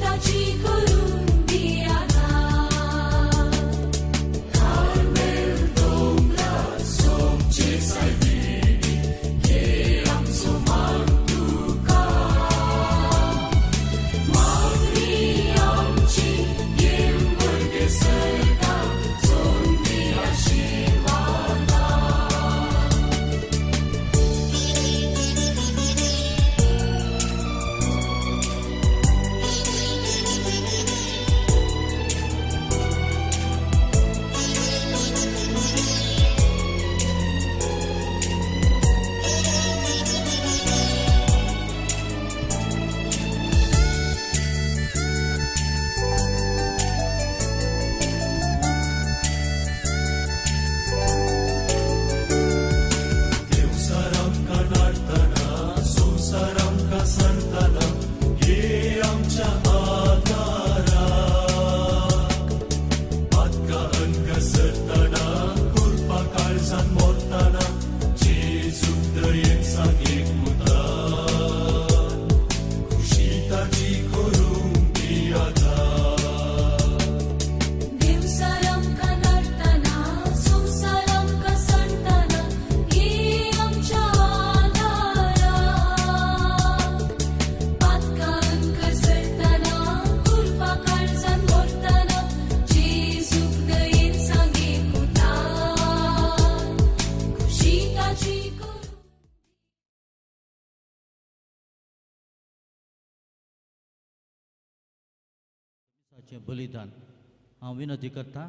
ताची करून दी आदार. कार्मेल दोंगरार सोबचे सायबिणी, घे आमचो मान तुका. मागणी आमची घेवन वर्गे सर्गा, जोडली आशिर्वादा. देवसार आमकां नाडतना, संवसार आमकां सांडतना, ये आमच्या आदाराक. पातका अंक सरतना, कुरपा काळजान मोरतना, जेजूक दयेन सांग एक उतार, खुशी ताची करूंक दी आदार. देवसार आमकां नाडतना, संवसार आमकां सांडतना, ये आमच्या आदाराक. पातकान कसरतना, कुरपा काळजान मोरतना, जेजूक दयेन सांग एक उतार, खुशी ताची करून. मिसाचें बलिदान. हांव विनंती करता,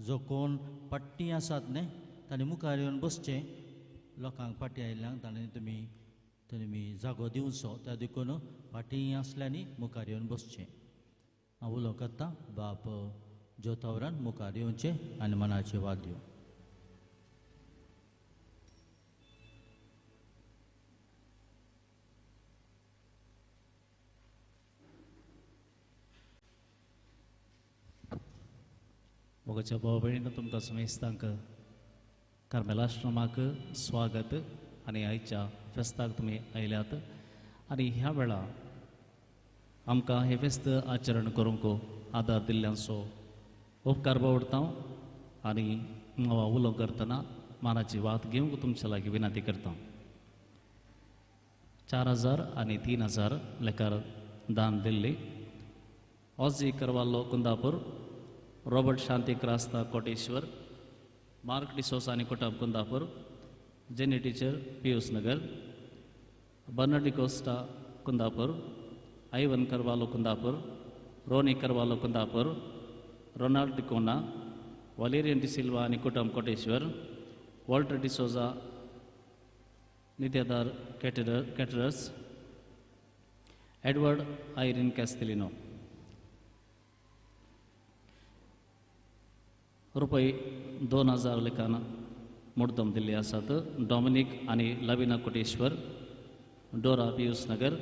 जो कोण फाटीं आसात न्ही तांणी मुखार येवन बसचें. लोकांक फाटीं आयिल्ल्यांक तांणी तुमी तुमी जागो दिवचो. त्या देखून फाटीं आसल्यांनी मुखार येवन बसचें. हांव उलो करता बाप ज्योतावरान मुखार येवचें आनी मनाची वाद दिवं. मोगाच्या भाव भयणीनो, तुमकां समेस्तांक कार्मेलाश्रमाक स्वागत आनी आयच्या फेस्ताक तुमी आयल्यात. आनी ह्या वेळा आमकां हें फेस्त आचरण करूंक आदार दिल्ल्यांचो उपकार बावडटा आनी हांव उलो करतना मानाची वात घेवंक तुमच्या लागीं विनंती करता. 4000 आनी 3000 लेखार दान दिल्ली Ozzy Carvalho Kundapur, Robert Shanti Crasta Koteshwar, Mark D'Souza आनी कुटुंब Kundapur, Jenny teacher Pius Nagar, Bernard D'Costa Kundapur, Ivan Carvalho Kundapur, Ronnie Carvalho Kundapur, Ronald D'Cunha, Valerian D'Silva आनी कुटुंब कोटेश्वर, वॉल्टर डिसोजा नित्यादार caterers, Edward Irene Castelino. रुपये 2000 लेखान मुड्डम दिल्ले आसात. Dominic आनी Lavina Koteshwar, Dora Pius Nagar,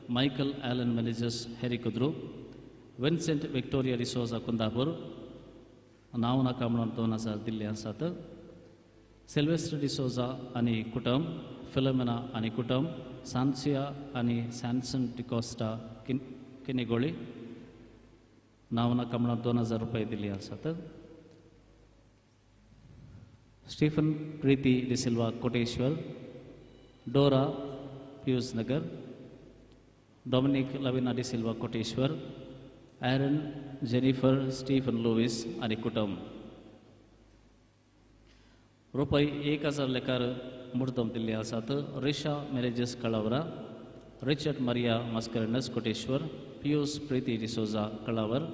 Michael Alan Menezes Harry Kudru, Vincent Victoria D'Souza Kundapur, नांव नाका म्हणून 2000 दिल्ले आसात. सिल्वेस्टर डिसोजा आनी कुटुंब, फिलोमेना आनी कुटुंब, सांसिया आनी सॅन्सन डिकोस्टा किनेगोळी, नांव नाका म्हणून 2000 रुपये दिल्ले आसात. Stephen Preethi D'Silva Koteshwar, Dora Pius Nagar, Dominic Lavina D'Silva Koteshwar, Aaron Jennifer Stephen Lewis आनी कुटुंब. रुपये 1000 लेखार मुर्दम दिल्ले आसात. Risha Menezes Kalavara, Richard Maria Mascarenhas Koteshwar, Pius Preethi D'Souza Kalavar,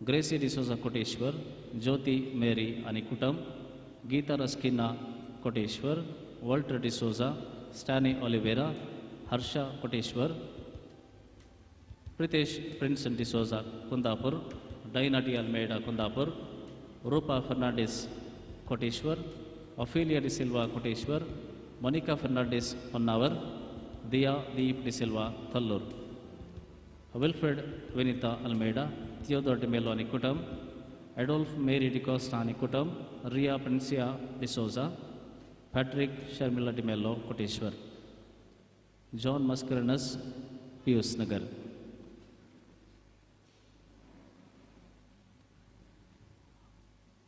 Gracy D'Souza Koteshwar, Jyoti Mary आनी कुटुंब, Geeta Rasquinha Koteshwar, Walter D'Souza, Stany Oliveira, Harsha Koteshwar, Pritesh Prinson D'Souza Kundapur, Diana D Almeida Kundapur, Rupa Fernandes Koteshwar, Ophelia D'Silva Koteshwar, Monica Fernandes Honnavar, Diya Deep D'Silva Thallur, Wilfred Vinita Almeida, Theodore D'Mello आनी कुटुंब, Adolf Mary D'Costa आनी कुटुंब, Riya Princia D'Souza, Patrick Sharmila D'Mello Koteshwar, John Mascarenhas Pius Nagar.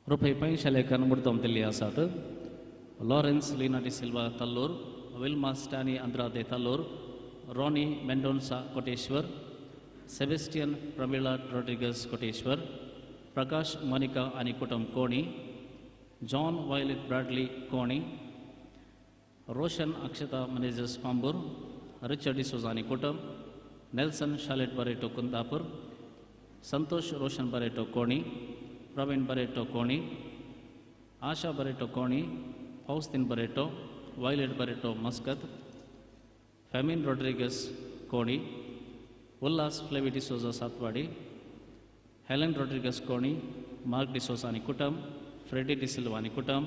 रुपये 500 लेखान मुर्दम दिल्ली आसात. Lawrence Leena D'Silva Tallur, Wilma Stany Andrade Tallur, Ronnie Mendonca Koteshwar, Sebastian Pramila Rodrigues Koteshwar, Prakash Monica आनी कुटुंब कोणी, John violet Bradley कोणी, रोशन अक्षता मनेजस पांबूर, रिचर्ड डिसोजा आनी कुटुंब, नेल्सन शालेट बरेटो कुंदापूर, संतोष रोशन Barreto कोणी, प्रवीण Barreto कोणी, आशा बरेटो कोणी, Faustin Barreto, Violet Barreto Muscat, Femin Rodrigues Koni, Ullas Flavi D'Souza Satwadi, Helen Rodrigues Koni, Mark D'Souza आनी कुटुंब, फ्रेडी डिसिल्वा आनी कुटुंब,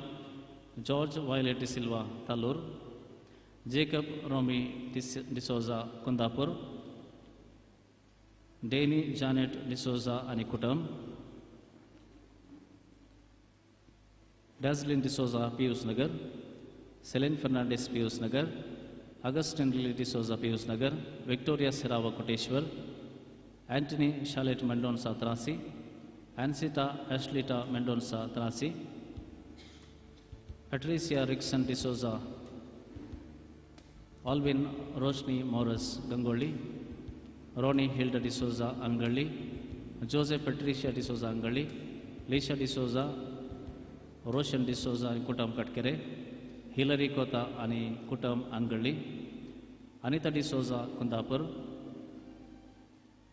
George Violet D'Silva Talur, Jacob Romy D'Souza Kundapur, Danny Janet D'Souza आनी कुटुंब, Dazzlin D'Souza Pius Nagar, Celine Fernandes Pius Nagar, Augustine Lily D'Souza Pius Nagar, Victoria Sirava Koteshwar, Antony Shalet Mendonca Trasi, Ansita Ashlita Mendonca Trasi, Patricia Rickson D'Souza, Alvin Roshni Morris Gangolli, Ronnie Hilda D'Souza Angalli, Joseph Patricia D'Souza Angalli, Lisha D'Souza, Roshan D'Souza आनी कुटुंब कटकेरे, Hillary कोता आनी कुटुंब Angalli, Anita D'Souza Kundapur,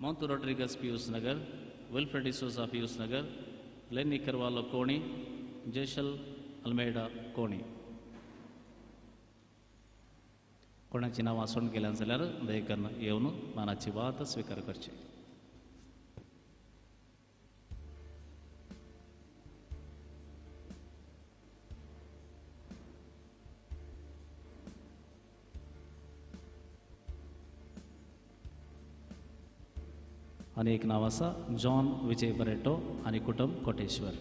Montu Rodrigues Pius Nagar, Wilfred D'Souza Pius Nagar, Lenny Carvalho Koni, Jeshal Almeida Koni. कोणाची नांवां सोडून गेल्यान जाल्यार दयेकरून येवन मानाची वात स्विकार करची. आनी एक नांव आसा जॉन विजय बरेटो आनी कुटुंब कोटेश्वर.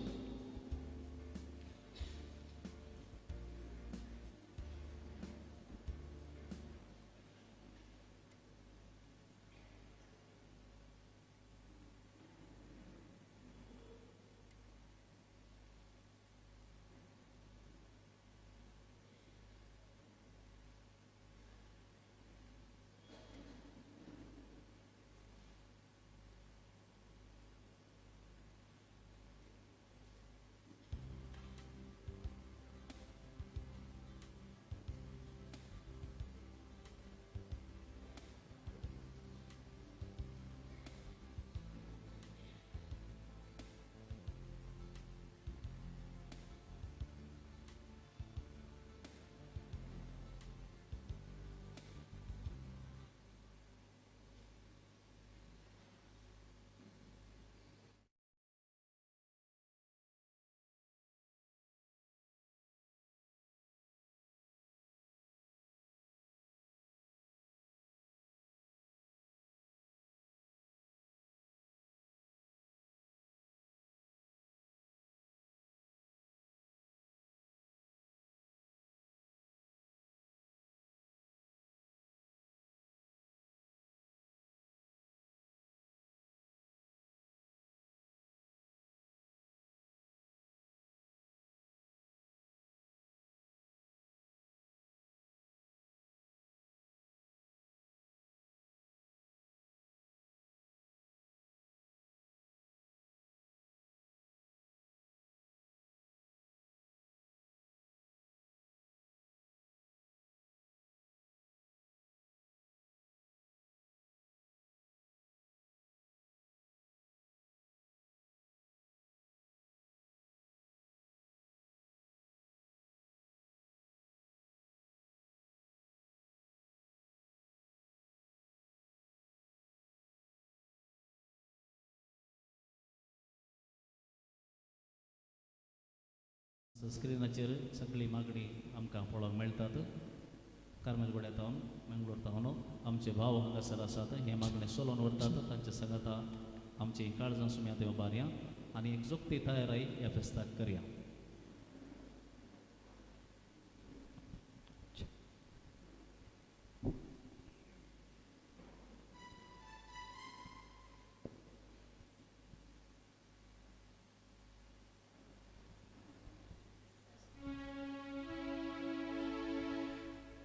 स्क्रिनाचेर सगळी मागणी आमकां पळोवंक मेळटात. कार्मेलगुड्या तावन मंगळूर तावन आमचे भाव हांगासर आसात, हे मागणें चलोवन व्हरतात. तांचे सांगाता आमची काळजां सुम्या देव बारया आनी एक जोगती तयाराय ह्या फेस्ताक करया.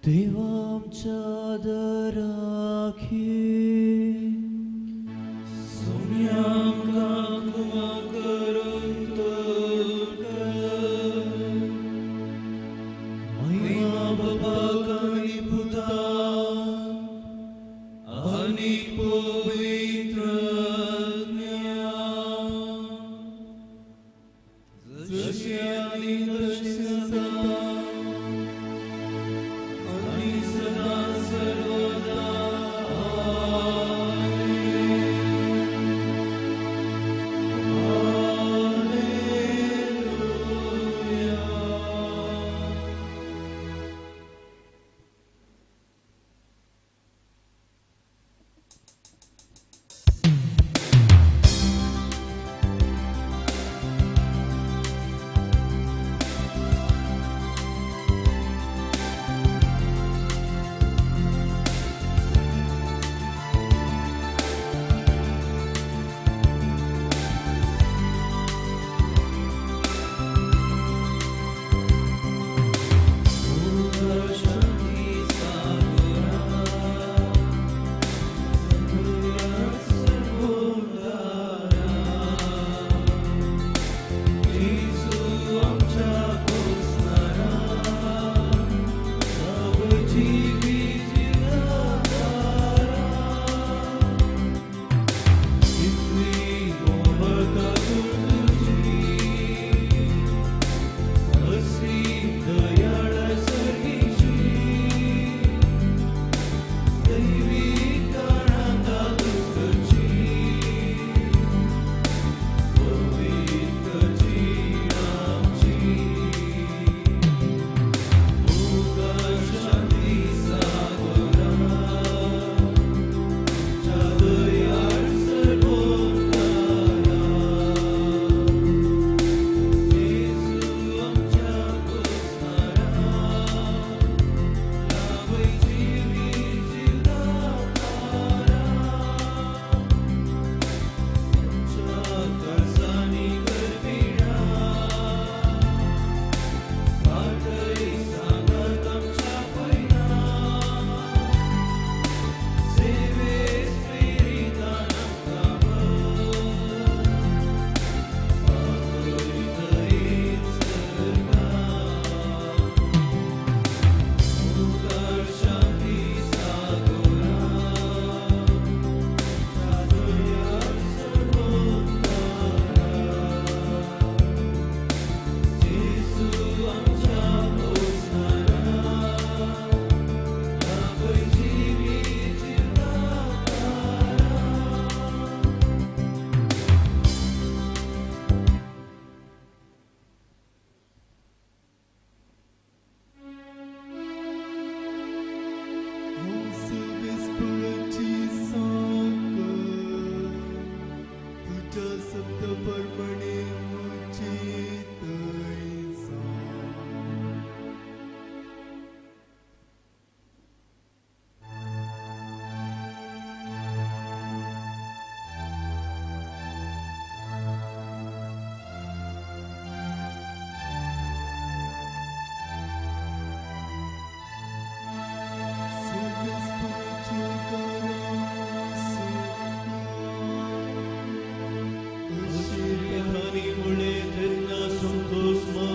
देवा आमच्या दराखी सोम्या आमकां कुमा करून तर महिमा बापाक आनी पुताक आनी पवित्र आत्म्याक जशें आनी तशें सदां आनी सदां सर्वदा. आमेन. हालेलुया.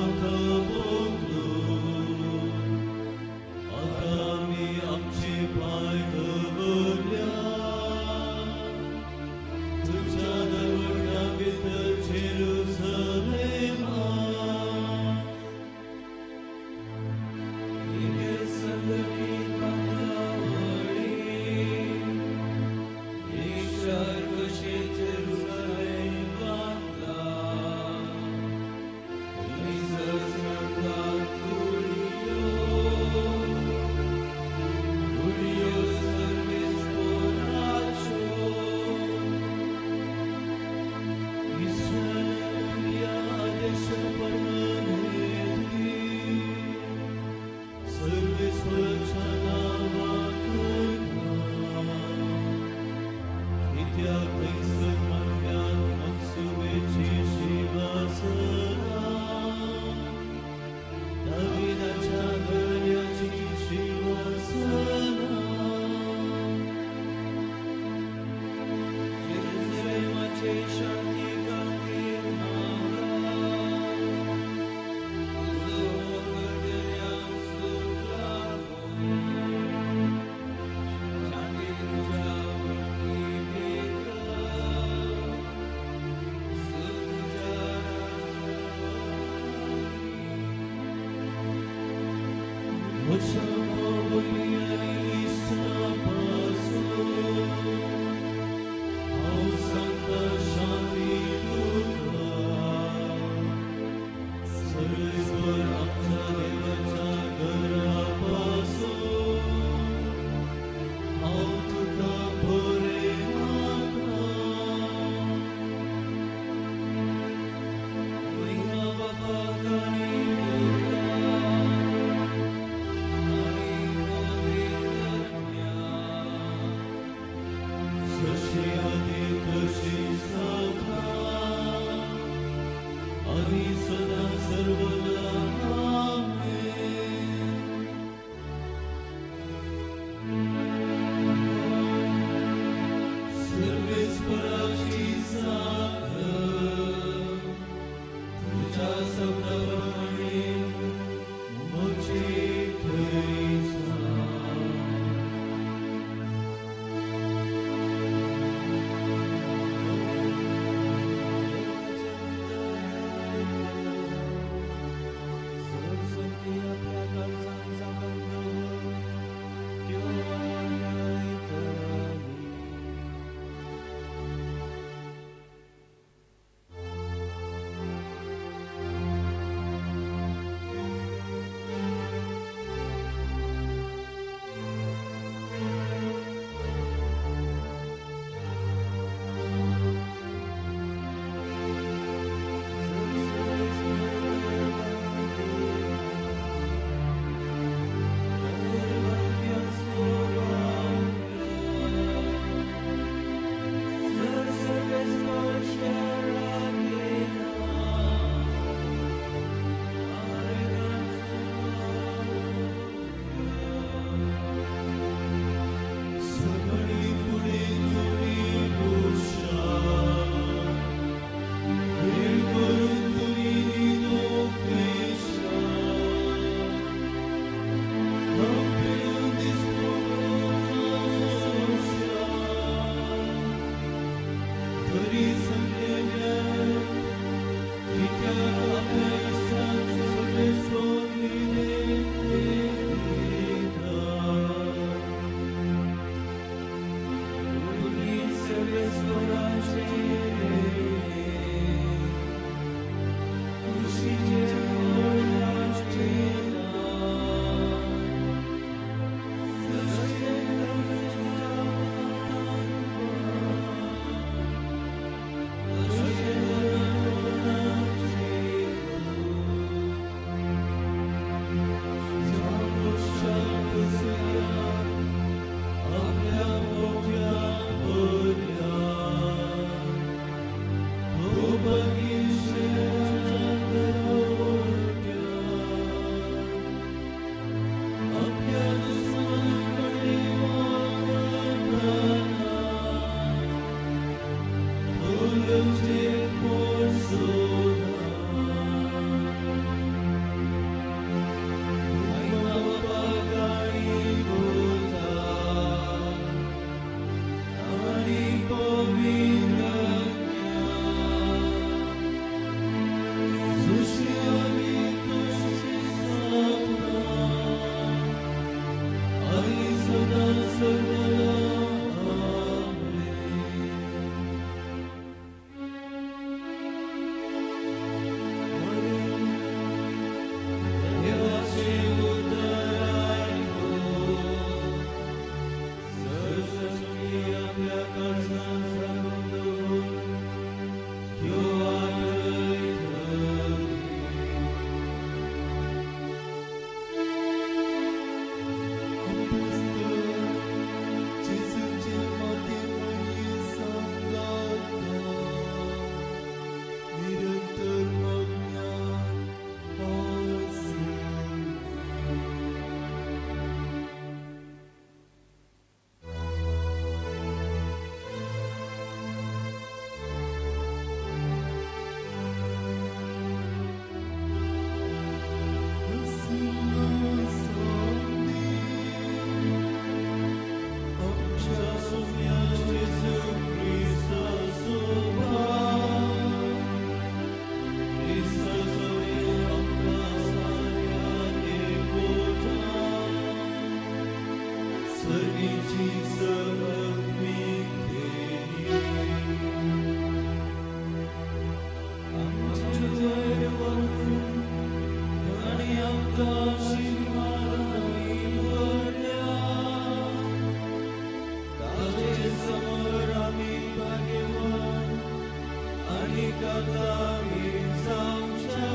आमकां लागीं जावच्या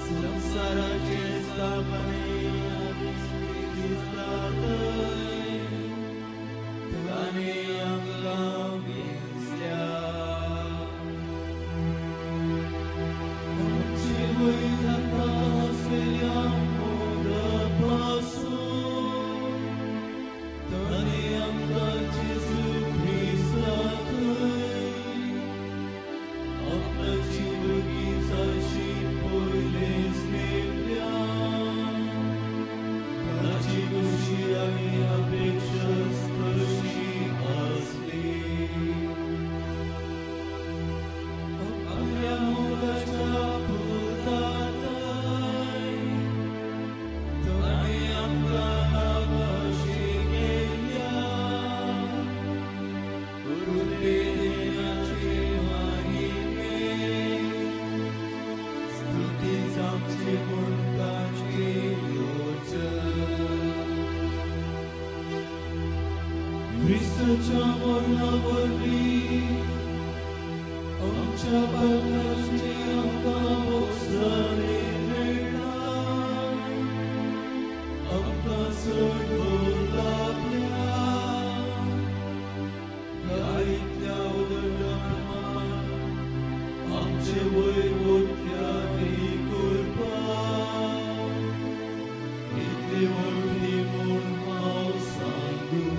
संवसाराचे स्थापने दिसता थंय ताणें आमकां विंचल्या. आमचे वयर ताका आसलेल्या मोगा पासून ताणें आमकां जेजू क्रिस्ता थंय आपणाची भुरगीं जावची पयलेंच नेमल्या. ताची खुशी आनी अपेक्षा तशी आसली. आपल्या मोगाच्या पुताथंय ताणें आमकां नाकाशी केल्या. उरिल्ले देण्याचे माहिमे स्तुती जावची म्हूण ताची योजन. क्रिस्ताच्या मरणा वरवीं आमच्या पापांची आमकां भोगसणी मेळ्ळा. आमकां सोडून लाभल्या ह्या इतल्या उदरगत प्रमाण आमचे वयर ओतल्या ती कृपा इतली व्हडली म्हूण हांव सांगूं.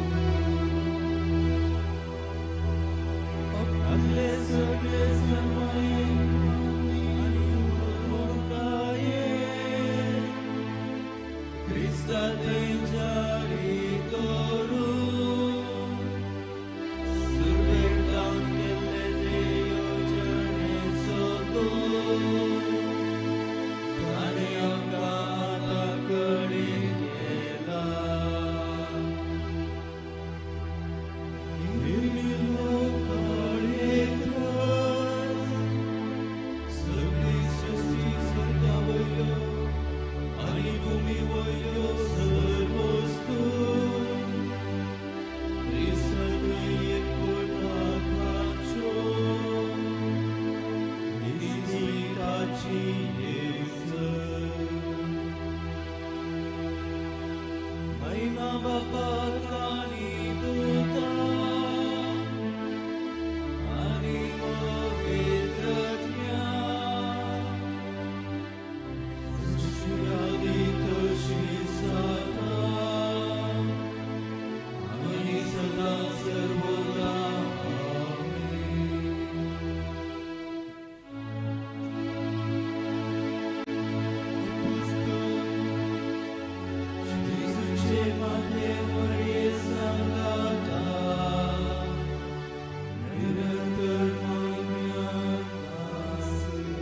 आपले सगळे सरमाये आनी उपकाराये क्रिस्ता जारी करून सुरवेक लावन केल्ले ते योजनेचो ताणें आमकां आतां कडेन केला. निर्मिल्लो काळ एकच सगळी सृश्टी स्वर्गा वयल्यो आनी भुमी वयल्यो सर्व वस्तू क्रिस्ता थंय एकवटाखाच्यो दिसली ताची येवजण. महिमा बापाक आनी पुताक आनी पवित्र आत्म्याक जशी आदी तशी सदां आनी सदां सर्वदा. आमेन. जेजूचे माते मरिये सांगाता निरंतर महिम्यांत आसली.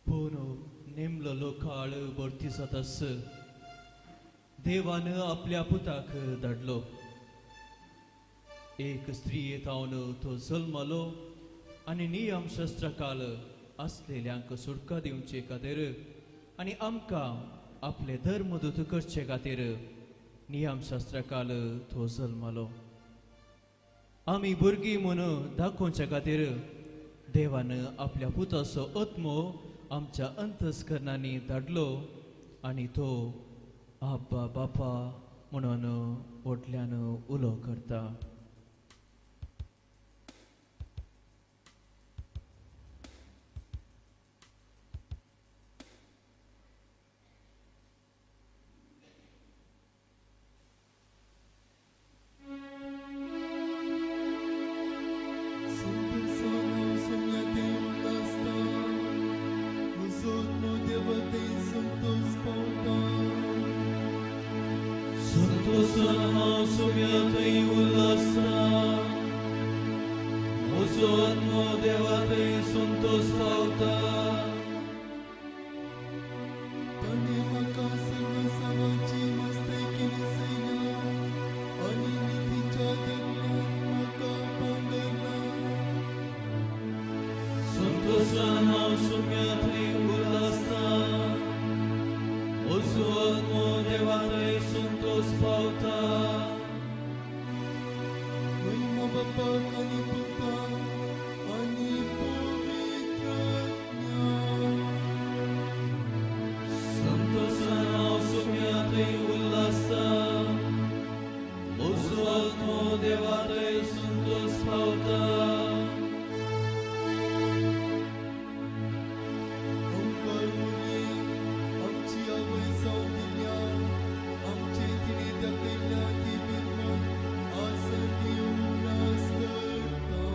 पूण नेमलेलो काळ भरती जातास देवान आपल्या पुताक धाडलो. एक स्त्रिये थावन तो जल्मलो आनी नियमशास्त्रकाल आसलेल्यांक सुटका दिवचे खातीर आनी आमकां आपले धर्मदूत करचे खातीर नियमशास्त्रकाल तो जल्मलो. आमी भुरगीं म्हूण दाखोवचे खातीर देवान आपल्या पुताचो आत्मो आमच्या अंतस्करणांनी धाडलो आनी तो आब्बा बापा म्हणून व्हडल्यान उलो करता. संतोषान हांव सुम्या थंय उल्हासता. म्हजो आत्मो देवा थंय संतोष पावता. ताणें म्हाका सर्व सावाची मस्तेकीन सयल्या आनी नितीच्या दर्यान म्हाका पांगरला. संतोषान हांव सुम्या थंय उल्हासता, म्हजो आत्मो देवा थंय संतोष पावता. महिमा बापाक आनी पुताक आनी पवित्र आत्म्याक. संतोषान हांव सुम्या थंय उल्हासता, म्हजो आत्मो देवा थंय संतोष पावता. ओंकार मुली आमची आवय जावन दिल्या, आमचे तिणें दाखयल्या ती बिरमत आज आमी उगडास करता.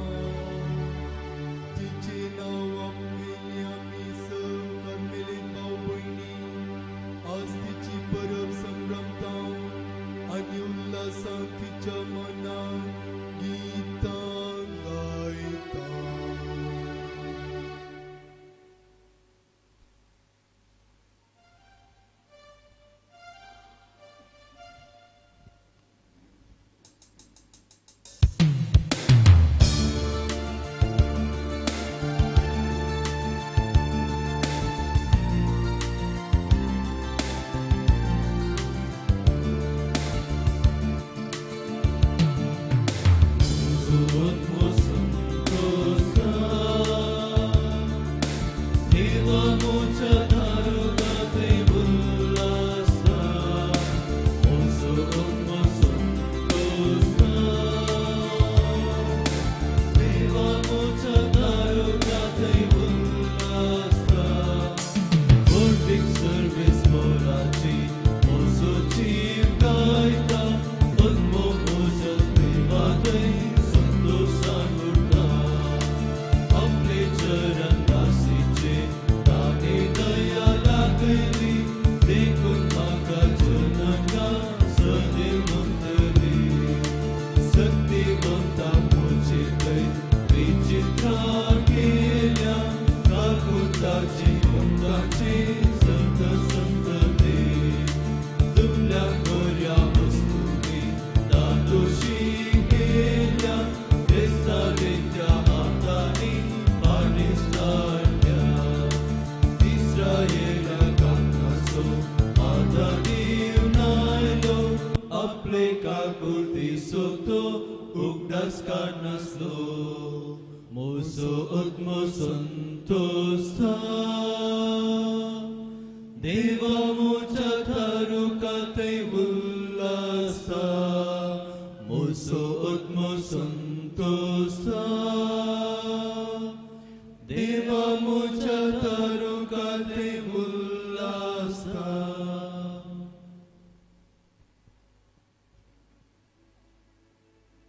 तिचें नांव आपयलें आमी सर्व कार्मेलीन भाव भयणी आज तिची परब संभ्रमता आनी उल्हासान तिच्या मनान गितां गायता.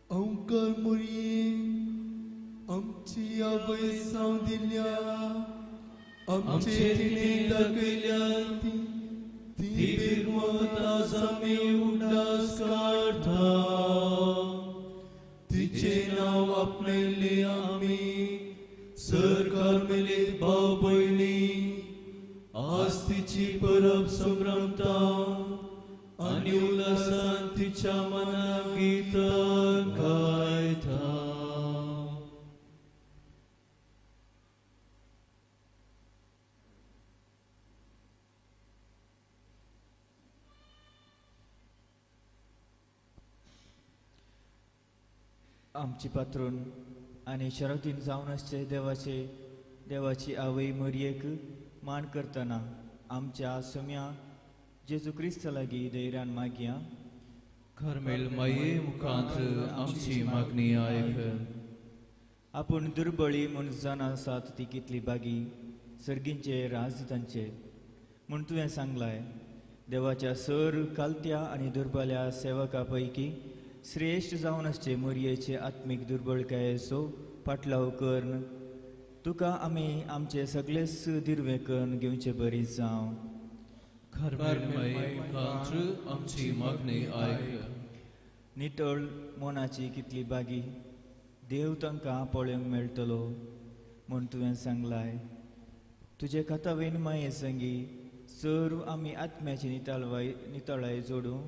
ओंकार मुरी आमची आवय जावन दिल्या, आमचे तिणें दाखयल्या ती बिरमत आज आमी उगडास काडटा. तिचें नांव आपणयलें आमी सर कार्मेलीत भाव भयणी आज तिची परब संभ्रमता आनी उल्हासान तिच्या मनाक गितां गायता. आमची पात्रून आनी शरतीन जावन आसचे देवाचे देवाची आवय मरयेक मान करतना आमच्या सुम्या जेजू क्रिस्त लागीं धैर्यान मागया. कार्मेल माये मुखांत आमची मागणी आयक. आपूण दुर्बळी म्हूण जाण आसात ती कितली बागी सर्गींचे राज तांचे म्हूण तुवें सांगलाय. देवाच्या सर कालत्या आनी दुर्बल्या सेवका पैकी श्रेश्ठ जावन आसचे मोरयेचे आत्मीक दुर्बळकायेचो पाटलाव करून तुका आमी आमचे सगळेच दिर्वे करून घेवचे बरी जावं. कार्मेल मुखांत आमची मागणी आयक. नितळ मनाची कितली बागी देव तांकां पळोवंक मेळटलो म्हूण तुवें सांगलाय. तुजे खातावेन माये संगी सर्व आमी आत्म्याची नितळाय जोडूं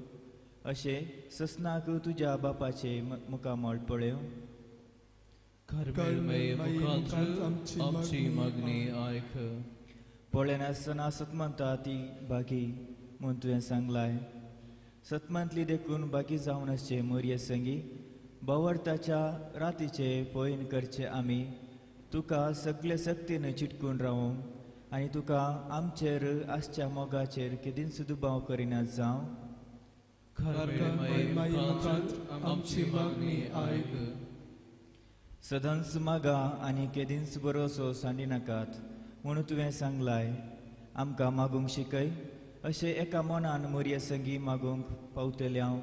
अशें ससनाक तुज्या बापाचे मुखामळ पळोवं. कार्मेल माये मुखांत आमची मागणी आयक. पळयनासतना सतमंता ती बागी म्हूण तुवें सांगलाय. सतमंतली देखून बागी जावन आसचे मोरये संगी बावडताच्या रातीचे पयन करचे आमी तुका सगळे सक्तीन चिटकून रावूंक आनी तुका आमचेर आसच्या मोगाचेर केदींच दुबाव करिना जावं. कार्मेल माये मुखांत आमची मागणी आयक. सदांच मागा आनी केदींच बरोसो सांडिनाकात म्हूण तुवें सांगलाय. आमकां मागूंक शिकय अशें एका मनान मोरये संगी मागूंक पावतलें हांव.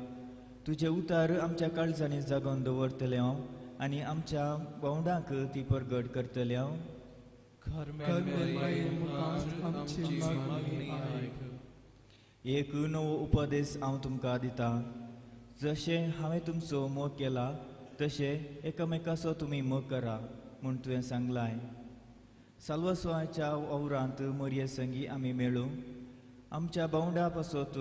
तुजें उतार आमच्या काळजांनी जागोवन दवरतलें हांव आनी आमच्या भावंडांक ती परगट करतलें हांव. कार्मेल माये मुखांत आमची मागणी आयक. एक नवो उपदेश हांव तुमकां दितां. जशें हांवें तुमचो मोग केला तशें एकामेकाचो तुमी मोग करा म्हूण तुवें सांगलाय. साल्वासवाच्या वावरांत मोरये संगी आमी मेळूं. आमच्या भावंडा पासत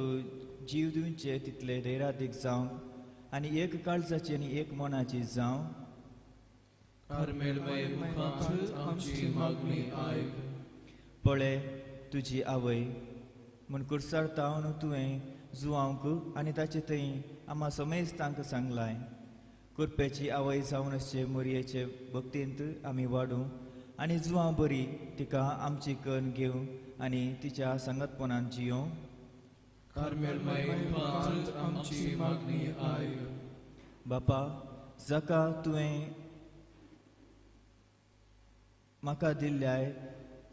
जीव दिवचे तितले धैर्यादीक जावंक आनी एक काळजाची आनी एक मनाची जावं. कार्मेल माये मुखांत आमची मागणी आयक. पळय तुजी आवय म्हूण कुर्सार तावन तुवें जुवांक आनी ताचे थंय आमा समेस्तांक सांगलाय. कुरपेची आवय जावन आसचे मोरयेचे भक्तींत आमी वाडूं आनी जुवां बरी तिका आमची कण घेवं आनी तिच्या सांगतपणान जियों. कार्मेल माये मुखांत आमची मागणी आयक. बापा जाका तुवें म्हाका दिल्ल्याय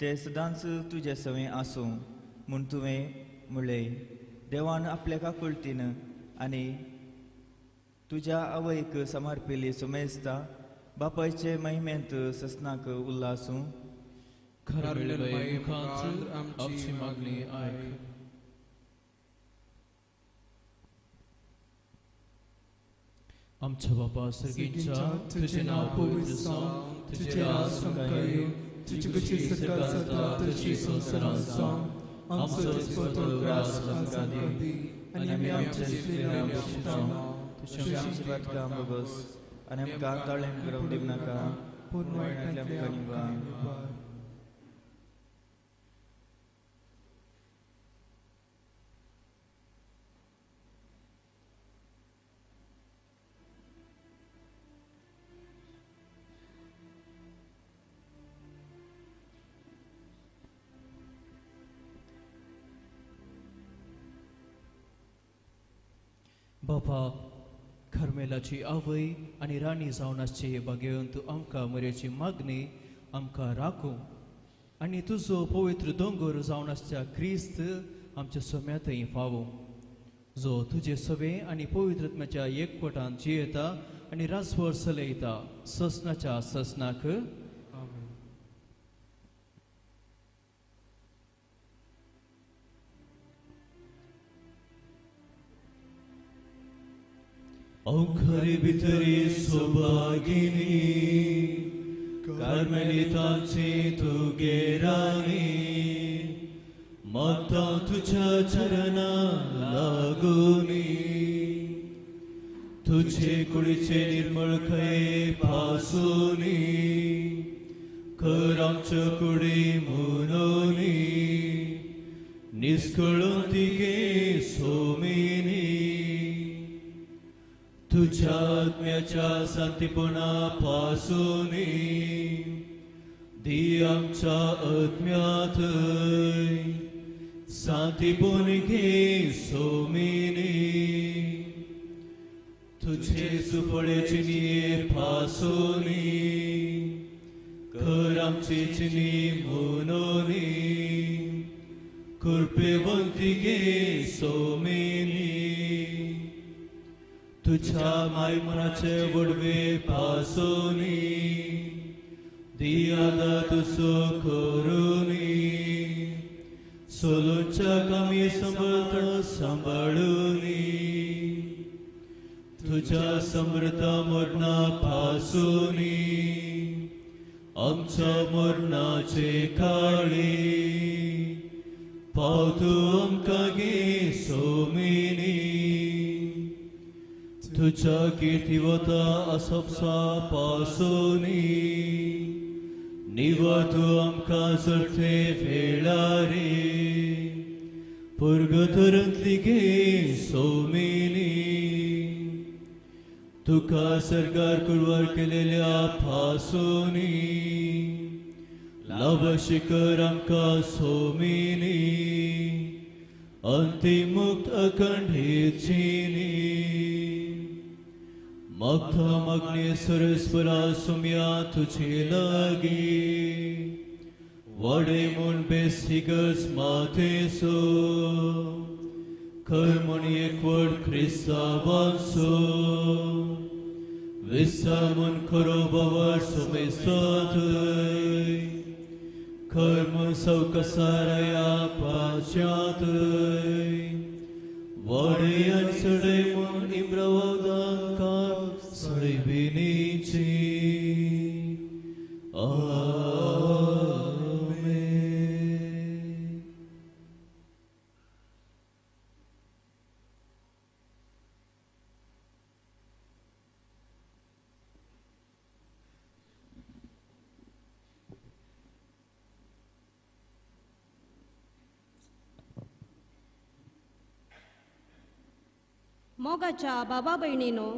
ते सदांच तुजे सवें आसूं म्हूण तुवें म्हणलें. देवान आपल्या काकुळतीन आनी तुज्या आवयक समर्पिल्ली सुमेस्ता बापायचे महिमेंत ससनाक उल्लासूं. कार्मेल माये मुखांत आमची मागणी आयक. आमच्या बापा सर्गींच्या तुझें नांव पवित्र जावं, तुजें राज आमकां येवं, तुजी कशी सरकार जाता तशी संवसारांत जावं. आमचो दिसपट्टो ग्रास आमकां दी आनी आमी आमच्या चुकल्यांक क्षमता तशें आमची बाटकां भोगोस आनी आमकां ताळेन करूंक दिवं नाका पूण वायटांतल्यान वायटांतल्यान आमकां आमकां निवार. बापा कार्मेलाची आवय आनी राणी जावन आसचे बागेवन तूं आमकां मोरयेची मागणी आमकां राखूं आनी तुजो पवित्र दोंगर जावन आसच्या क्रिस्त आमच्या सोम्यांतय फावो, जो तुजे सवे आनी पवित्र आत्म्याच्या एकवटान जियेता आनी राजभर चलयता ससनाच्या ससनाक. औखरी भितरी सौभागिनी कार्मेलिताची तुगे राणी माता तुझ्या चरणा लागुनी तुझे कुडीचे निर्मळ खये पासुनी कर आमच्या कुडी म्हणूनी निस्कळून तिगे सोमिनी तुझ्या आत्म्याच्या शांतीपणा पासुनी दी आमच्या आत्म्यात शांतीपण घे सोमिनी तुझे सुफळे चिनी पासुनी कर आमची चिनी म्हणूनी कृपेवंती घे सोमिनी तुझ्या मायमनाचे वडवे पासोनी दियादा तुसो करुनी सोलूच्या कमी समर्थ सांबाळुनी तुझ्या समृद्ध मरणा पासोनी आमच्या मरणाचे काळी पावतू आमकां गे सोमिनी तुज्या किर्तिवता असपसा पासुनी निवा तूं आमकां चडते वेळारी पुर्गतरंतली गे सोमिनी तुका सरकार कुरवार केलेल्या पासुनी लावशिकर आमकां सोमिनी अंतिमुक्त अखंडीत चिनी मागता मागणी सरस्वरा सुम्या तुझे लागी वाडे म्हूण बेसिगस माथेसो खर म्हूण एकवट क्रिस्तांवांचो विसा म्हूण खरो बावर सुमेसातय खर म्हूण सवकसाराया पाच्यातय वाडे आनी सडे म्हूण इम्रवदांकार सळबिनीची. आमेन. मोगाच्या बाबा भयणीनो,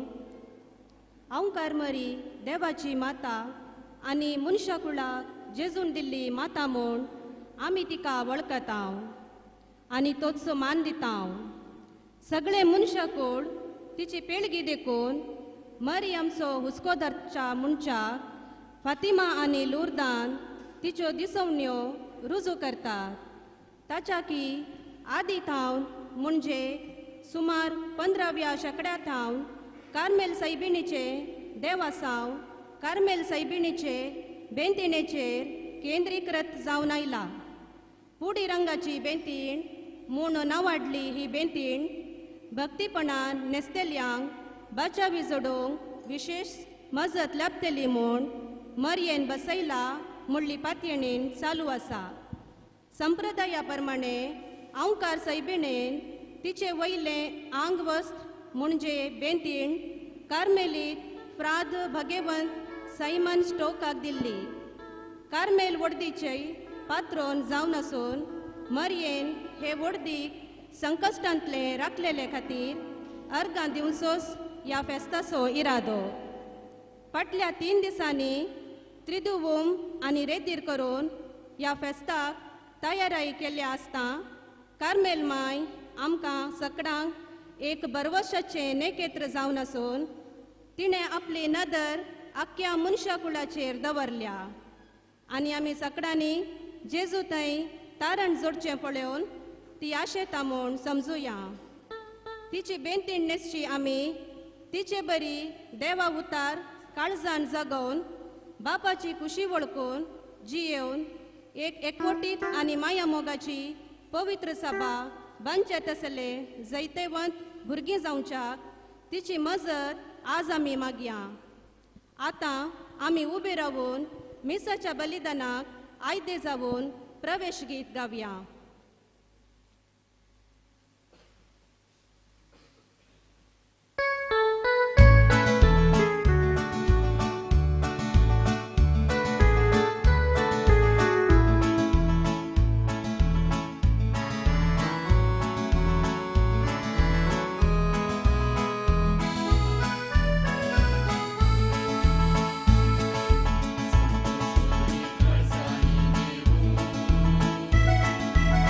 हांव कारमरी देवाची माता आनी मनशा कुळाक जेजून दिल्ली माता म्हूण आमी तिका वळखता आनी तोच मान दिता. सगळे मनशा कूळ तिची पिळगी देखून मरी आमचो हुस्को धरच्या मनशाक फातिमा आनी लुर्दान तिच्यो दिसवण्यो रुजू करतात. ताच्या की आदी थावन म्हणजे सुमार 15व्या शेंकड्या थावन कार्मेल सैबिणीचे देवासांव कार्मेल सैबिणीचे बेंतिणेचेर केंद्रीकृत जावन आयला. पुडी रंगाची बेंतीण म्हूण नावाडली ही बेंतीण भक्तीपणान न्हेसतेल्यांक बाचावी जोडूंक विशेश मजत लाभतली म्हूण मरयेन बसयला मुडली पातयेणीन चालू आसा. संप्रदाया प्रमाणे आंवकार सैबिणेन तिचे वयलें आंगवस्त्र म्हणजे बेंतीण कार्मेलीत फ्राद भगेवंत सायमन स्टोकाक दिल्ली. कार्मेल वडदीचे पात्रोन जावन आसून मरयेन हे वडदीक संकश्टांतले राखलेले खातीर अर्गां दिवचोच ह्या फेस्ताचो इरादो. फाटल्या 3 दिसांनी त्रिदुवूम आनी रेतीर करून ह्या फेस्ताक तयाराय केल्ल्या आसता कार्मेल माय आमकां सकडांक एक बरवशाचें नेकेत्र जावन आसून तिणें आपली नदर आख्ख्या मनशा कुळाचेर दवरल्या आनी आमी सकडांनी जेजू थंय तारण जोडचें पळोवन ती आशेता म्हूण समजुया. तिची बेंतीण न्हेसची आमी तिचे बरी देवा उतार काळजान जगोवन बापाची खुशी वळखून जियेवन एक एकवटीत आनी माया मोगाची पवित्र सभा बांदचे तसले जैतेवंत भुरगीं जावच्याक तिची मजत आज आमी मागया. आतां आमी उबे रावून मिसाच्या बलिदानाक आयदे जावन प्रवेश गीत गावया. Thank you.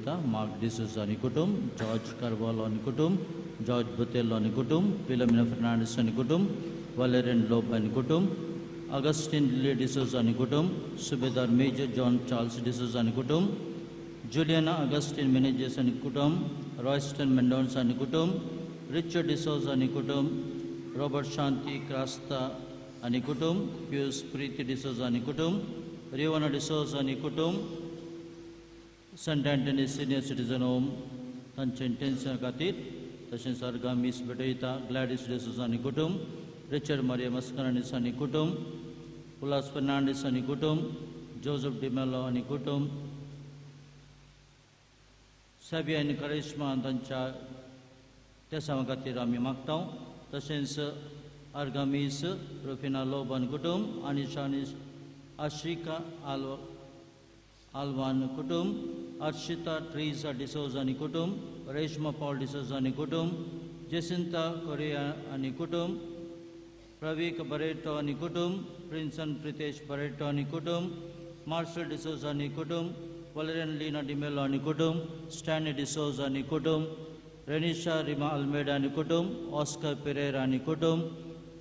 भेटयता मार्क डिसोजा आनी कुटुंब, जॉर्ज कार्वालो आनी कुटुंब, जॉर्ज बुतेलो आनी कुटुंब, फिलोमिना फर्नांडीस आनी कुटुंब, वालेरियन लोब आनी कुटुंब, अगस्टीन लिली डिसोजा आनी कुटुंब, सुबेदार मेजर जॉन चार्ल्स डिसोजा आनी कुटुंब, जुलियाना अगस्टीन मेनेजस आनी कुटुंब, रॉयस्टन मेंडोन्स आनी कुटुंब, रिचर्ड डिसोजा आनी कुटुंब, रॉबर्ट शांती क्रास्ता आनी कुटुंब, पियूस प्रीती डिसोजा आनी कुटुंब, रियोना डिसोजा आनी कुटुंब, Saint Anthony senior citizen home तांचे इंटेन्शन खातीर, तशेंच अर्गां मीस भेटयता ग्लॅडीस डिसोजा आनी कुटुंब, रिचर्ड मारिया मस्करानीस आनी कुटुंब, उल्हास फर्नांडीस आनी कुटुंब, जोजफ डिमेलो आनी कुटुंब, सॅबी आनी करिश्मा तांच्या तेसांवा खातीर आमी मागता. तशेंच अर्गामीस रुफिना लोब आनी कुटुंब, आनिशा आनी आशिका आल्वान कुटुंब, अर्शिता ट्रीजा डिसोजा आनी कुटुंब, रेश्मा पॉल डिसोजा आनी कुटुंब, जेसिंता कोरिया आनी कुटुंब, प्रवीक बरेटो आनी कुटुंब, प्रिन्सन प्रितेश बरेटो आनी कुटुंब, मार्शल डिसोजा आनी कुटुंब, वलेरियन लीना डिमेलो आनी कुटुंब, स्टॅनी डिसोजा आनी कुटुंब, रेनिशा रिमा अल्मेडा आनी कुटुंब, ऑस्कर पेरेरा आनी कुटुंब,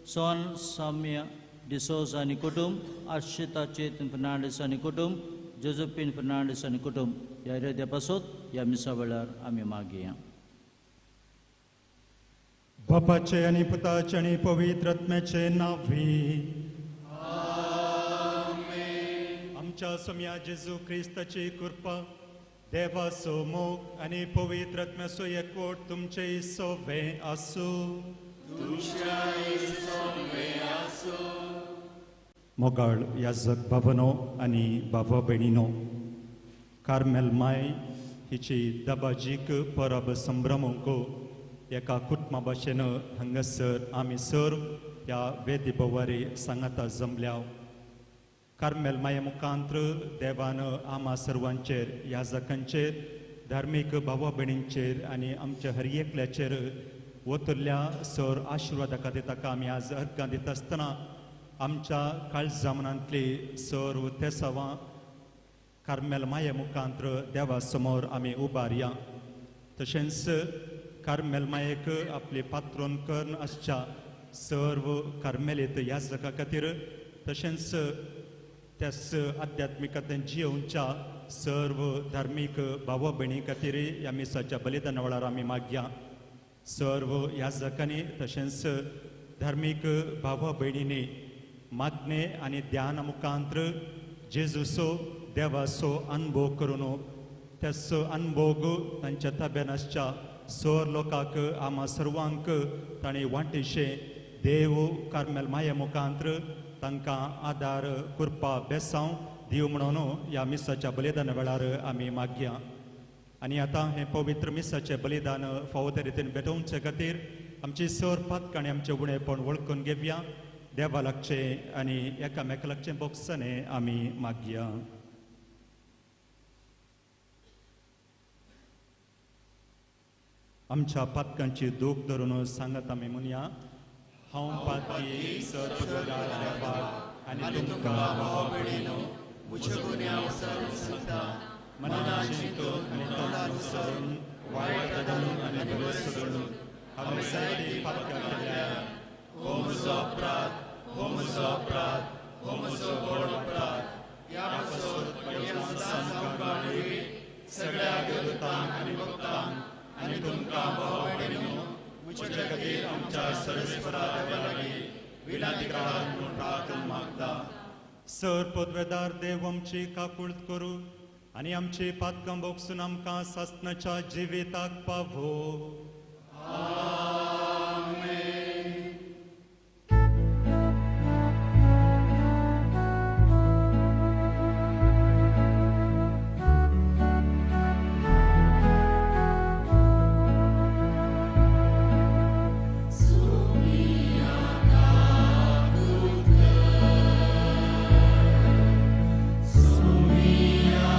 सोन साम्या डिसोजा आनी कुटुंब, अर्शिता चेतन फर्नांडीस आनी कुटुंब, जोजफीन फर्नांडीस आनी कुटुंब. ह्या इराद्या पासत ह्या मिसा वेळार आमी मागया. बापाचे आनी पुताचे आनी पवित्र आत्म्याचे नांवी आमच्या सोम्या जेजू क्रिस्ताची कृपा, देवाचो मोग आनी पवित्र आत्म्याचो एकवट तुमचे सोवे आसूं. मोगाळ याजक बाबानो आनी बाबा भयणीनो, कार्मेल माय हिची दबाजीक परब संभ्रमूंक एका कुटुंबा भाशेन हांगासर आमी सर्व ह्या वेदी भोवारी सांगाता जमल्या. कार्मेल माये मुखांत्र देवान आमा सर्वांचेर, याजकांचेर, धार्मीक भावा भयणींचेर आनी आमच्या हर एकल्याचेर वतल्या सर आशिर्वादा खातीर ताका आमी आज अर्गां दिता आसतना आमच्या काळजा मनांतली सर्व तेसावां कार्मेल माये मुखांत्र देवा समोर आमी उबारया. तशेंच कार्मेल मायेक आपली पात्रोन करून आसच्या सर्व कार्मेलीत याजका खातीर, तशेंच त्याच आध्यात्मिकतेन जियोवच्या सर्व धार्मीक भावा भयणी खातीर ह्या मिसाच्या बलिदाना वेळार आमी मागया. सर्व याजकांनी तशेंच धार्मीक भावा भयणींनी मागणे आनी ध्यान मुखांत्र जेजूचो देवाचो अनुभव करून त्याचो अनुभव तांच्या ताब्यान आसच्या सर लोकांक आमा सर्वांक तांणी वांटेशे देव कार्मेल माये मुखांत्र तांकां आदार कृपा बेसांव दिव म्हणून ह्या मिसाच्या बलिदाना वेळार आमी मागया. आनी आतां हें पवित्र मिसाचें बलिदान फावो ते रितीन भेटोवचे खातीर आमची सर पातकां आनी आमचें उणेपण वळखून घेवया. देवा लागचें आनी एकामेका लागचें बोगसणें आमी मागया. आमच्या पातकांची दूख धरून सांगत आमी म्हणया, हांव पातकी सर देवाक आनी तुमकां मनान चिंतून आनी तोंडान सरून वायट धरून आनी बरें सोडून हांवें जायतीं पातकां केल्या. हो म्हजो अपराध, हो म्हजो अपराध, हो म्हजो व्हड अपराध. ह्या पासत पयल्यान सामकार सगळ्या देवतांक आनी भक्तांक आनी तुमकां भाव भयणींनो म्हजे खातीर आमच्या सर्वेस्परा देवा लागीं विनंती करात म्हूण प्रार्थना मागता. सर पदवेदार देव आमची काकूळत करूं आनी आमची पातकां भोगसून आमकां सासणाच्या जिविताक पावो. Sumia.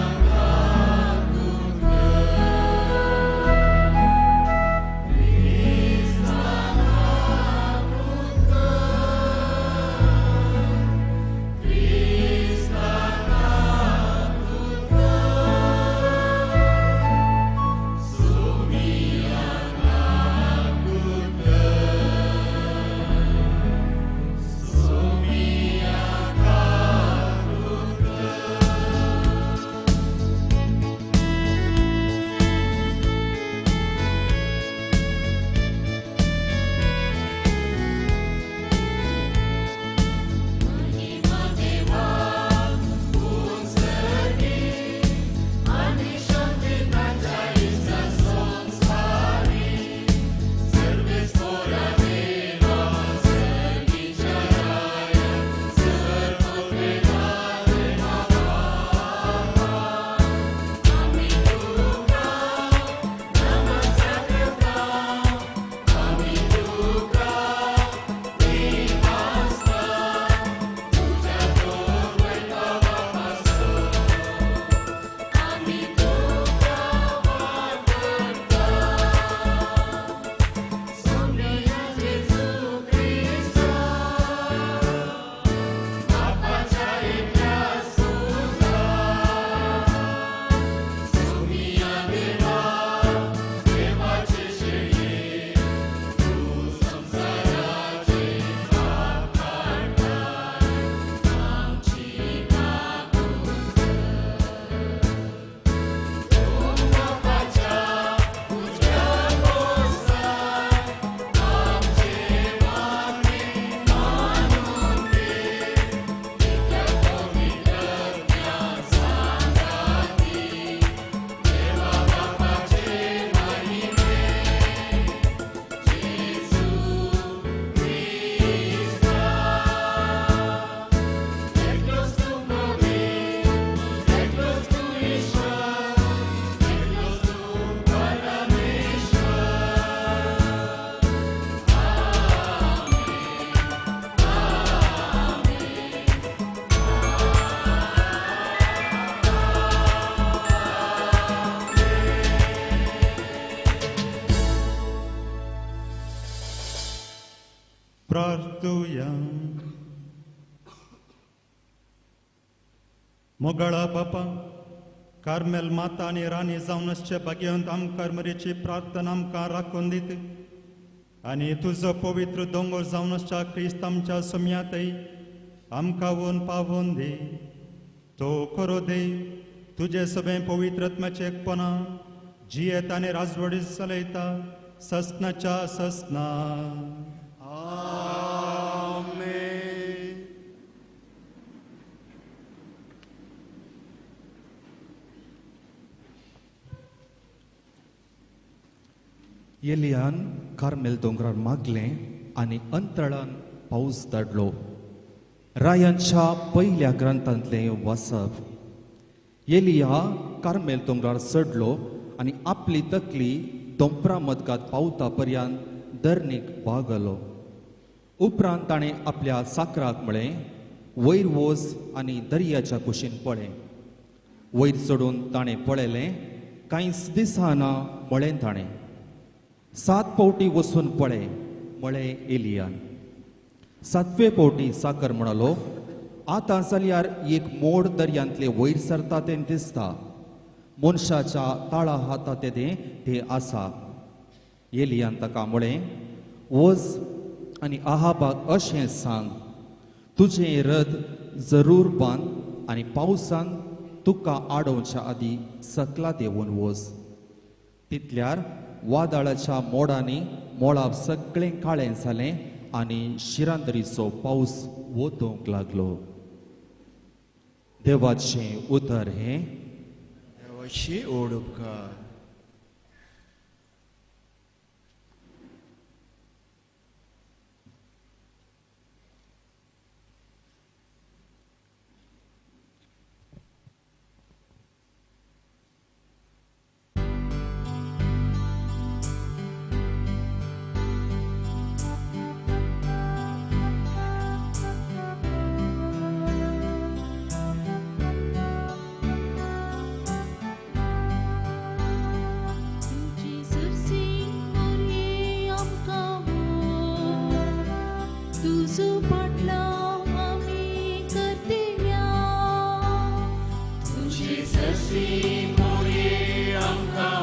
प्रार्थुया. मोगाळा बापा, कार्मेल माता आनी राणी जावन आसचे भाग्यवंत आमकां मरेची प्रार्थना आमकां राखून दित आनी तुजो पवित्र दोंगर जावन आसच्या क्रिस्त आमच्या सुम्यांतय आमकां वोन पावोवन दी. तो करो दे तुजे सगळें पवित्र आत्म्याचें एकपणा जियेत आनी राजवडी चलयता ससनाच्या ससना. आमेन. एलियान कार्मेल दोंगरार मागलें आनी अंतराळान पावस धाडलो. रायांच्या पयल्या ग्रंथांतलें वाचप. एलिया कार्मेल दोंगरार चडलो आनी आपली तकली दोंपरा मदगात पावता पर्यंत धरणीक बागलो. उपरांत ताणें आपल्या साकराक म्हळें, वयर वच आनी दर्याच्या कुशीन पळय. वयर चडून ताणें पळयलें, कांयच दिसना म्हळें ताणें. 7 फावटी वचून पळय म्हळें एलियान. 7वे फावटी साकर म्हणालो, आतां जाल्यार एक मोड दर्यांतले वयर सरता तें दिसता, मनशाच्या ताळा हाता तेदें तें आसा. एलियान ताका म्हळें, वच आनी आहाबाक अशें सांग, तुजें रथ जरूर बांद आनी पावसान तुका आडोवच्या आदीं सकला देंवून वच. तितल्यार वादळाच्या मोडांनी मोळाप सगळें काळें जालें आनी शिरांदरीचो पावस वतोवंक लागलो. देवाचें उतर हें. देवाची ओड उपकार. तुझी सरसी मोरी आमकां.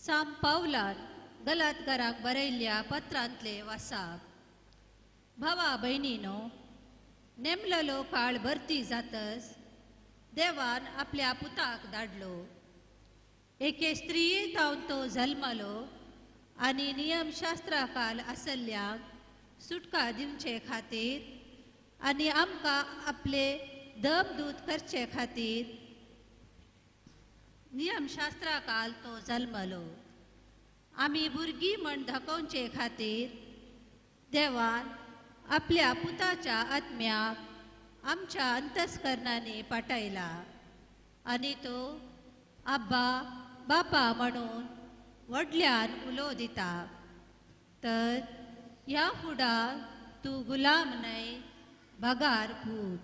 साम पावलान गलातकाराक बरयल्ल्या पत्रांतले वासाप. भावा भयणीनो, नेमलेलो काळ भरती जातस देवान आपल्या पुताक धाडलो. एके स्त्रिये तावन तो जल्मलो आनी नियमशास्त्रा खाल आसल्ल्यांक सुटका दिवचे खातीर आनी आमकां आपले दमदूत करचे खातीर नियमशास्त्रा खाल तो जल्मलो. आमी भुरगीं म्हण दाखोवचे खातीर देवान आपल्या पुताच्या आत्म्याक आमच्या अंतस्करणांनी पाठयला आनी तो आब्बा बापा म्हणून व्हडल्यान उलो दिता. तर ह्या फुडार तूं गुलाम न्हय बगार पूत,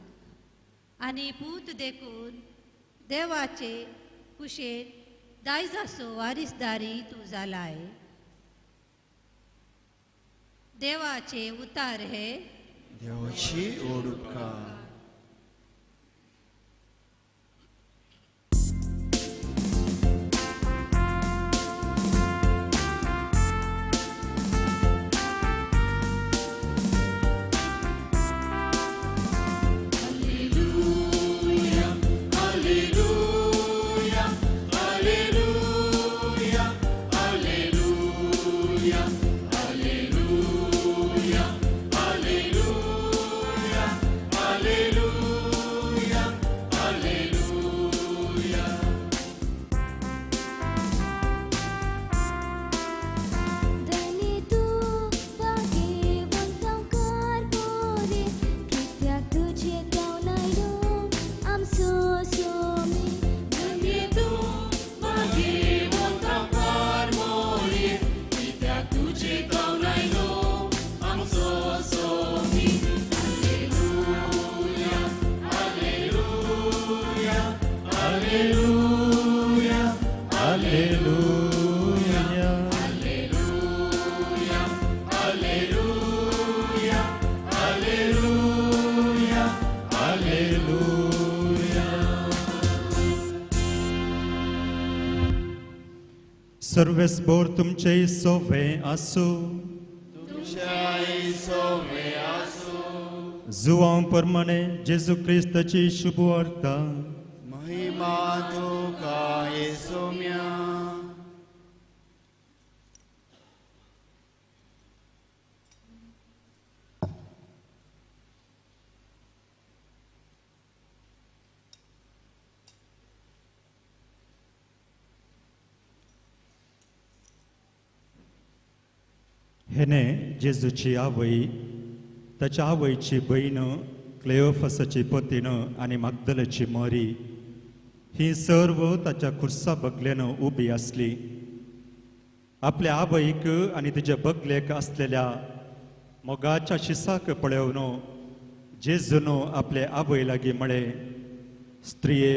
आनी पूत देखून देवाचे कुशेन दायजासो वारीसदारी तूं जालाय. देवाचे उतार हे देवाची ओडुका. सर्वेस्पोर तुमचे सोवे आसू, जुवां प्रमाणे जेजू क्रिस्ताची शुभवार्ता. महिमा तुका येसोम्या. हेने जेजूची आवय, ताच्या आवयची भयण क्लेओफसाची पतीन आनी मागदलाची मरी ही सर्व ताच्या खुर्सा बगल्यान उबी आसली. आपल्या आवयक आनी तिच्या बगलेक आसलेल्या मोगाच्या शिसाक पळोवन जेजून आपले आवय लागीं म्हळें, स्त्रिये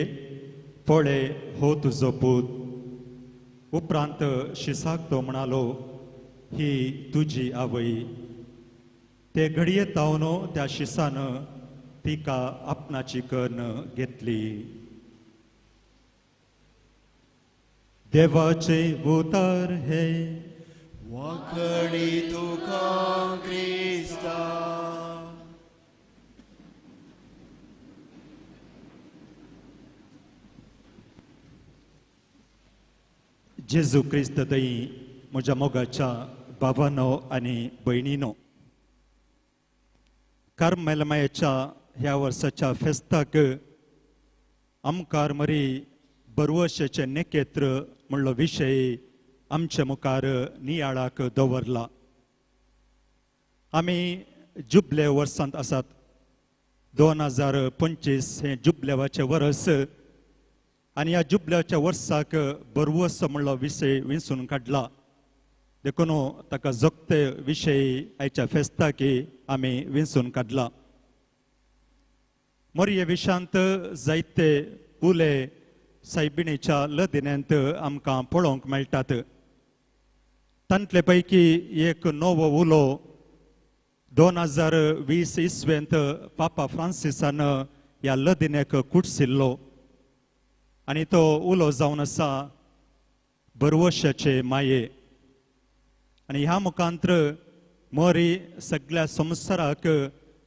पळय हो तुजो पूत. उपरांत शिसाक तो म्हणालो, ही तुजी आवय. ते घडये तावन त्या शिसान तिका आपणाची कर्ण घेतली. देवाचे उतार हे वाकडी तुका क्रिस्ता. जेजू क्रिस्त दई म्हज्या मोगाच्या बाबानो आनी भयणीनो, कार्मेलमायेच्या ह्या वर्साच्या फेस्ताक आमकार मरी बरवशेचें नेकेत्र म्हणलो विशय आमचे मुखार नियाळाक दवरला. आमी जुबले वर्सांत आसात. 2025 हें जुबलेवाचें वर्स आनी ह्या जुबल्याच्या वर्साक बरवस म्हणलो विशय विंचून काडला. देखून ताका जोगते विशय आयच्या फेस्ताकी आमी विंचून काडला. मोरये विशांत जायते उले सायबिणीच्या लदिन्यांत आमकां पळोवंक मेळटात. तांतले पैकी एक नवो उलो 2020 इसवेंत पापा फ्रांसिसान ह्या लदिनेक कुटसिल्लो आनी तो उलो जावन आसा बरवशाचे माये. आनी ह्या मुखांत्र मरी सगळ्या संवसाराक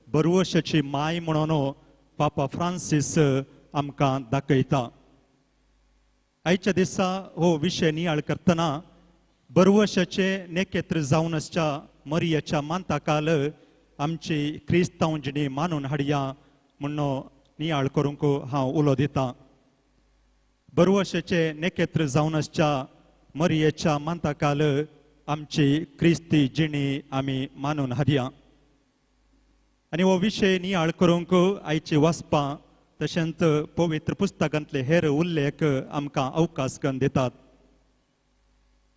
बरवशाची माय म्हणून पापा फ्रांसीस आमकां दाखयता. आयच्या दिसा हो विशय नियाळ करतना बरवशाचे नेकेत्र जावन आसच्या मरियाच्या मानताकाल आमची क्रिस्तांव जिणी मानून हाडया म्हणून नियाळ करूंक हांव उलो दितां. बरवशाचे नेकेत्र जावन आसच्या मरियेच्या मानताकाल आमची क्रिस्ती जिणी आमी मानून हाडया. आनी हो विशय नियाळ करूंक आयची वाचपां तशेंच पवित्र पुस्तकांतले हेर उल्लेख आमकां अवकाश करून दितात.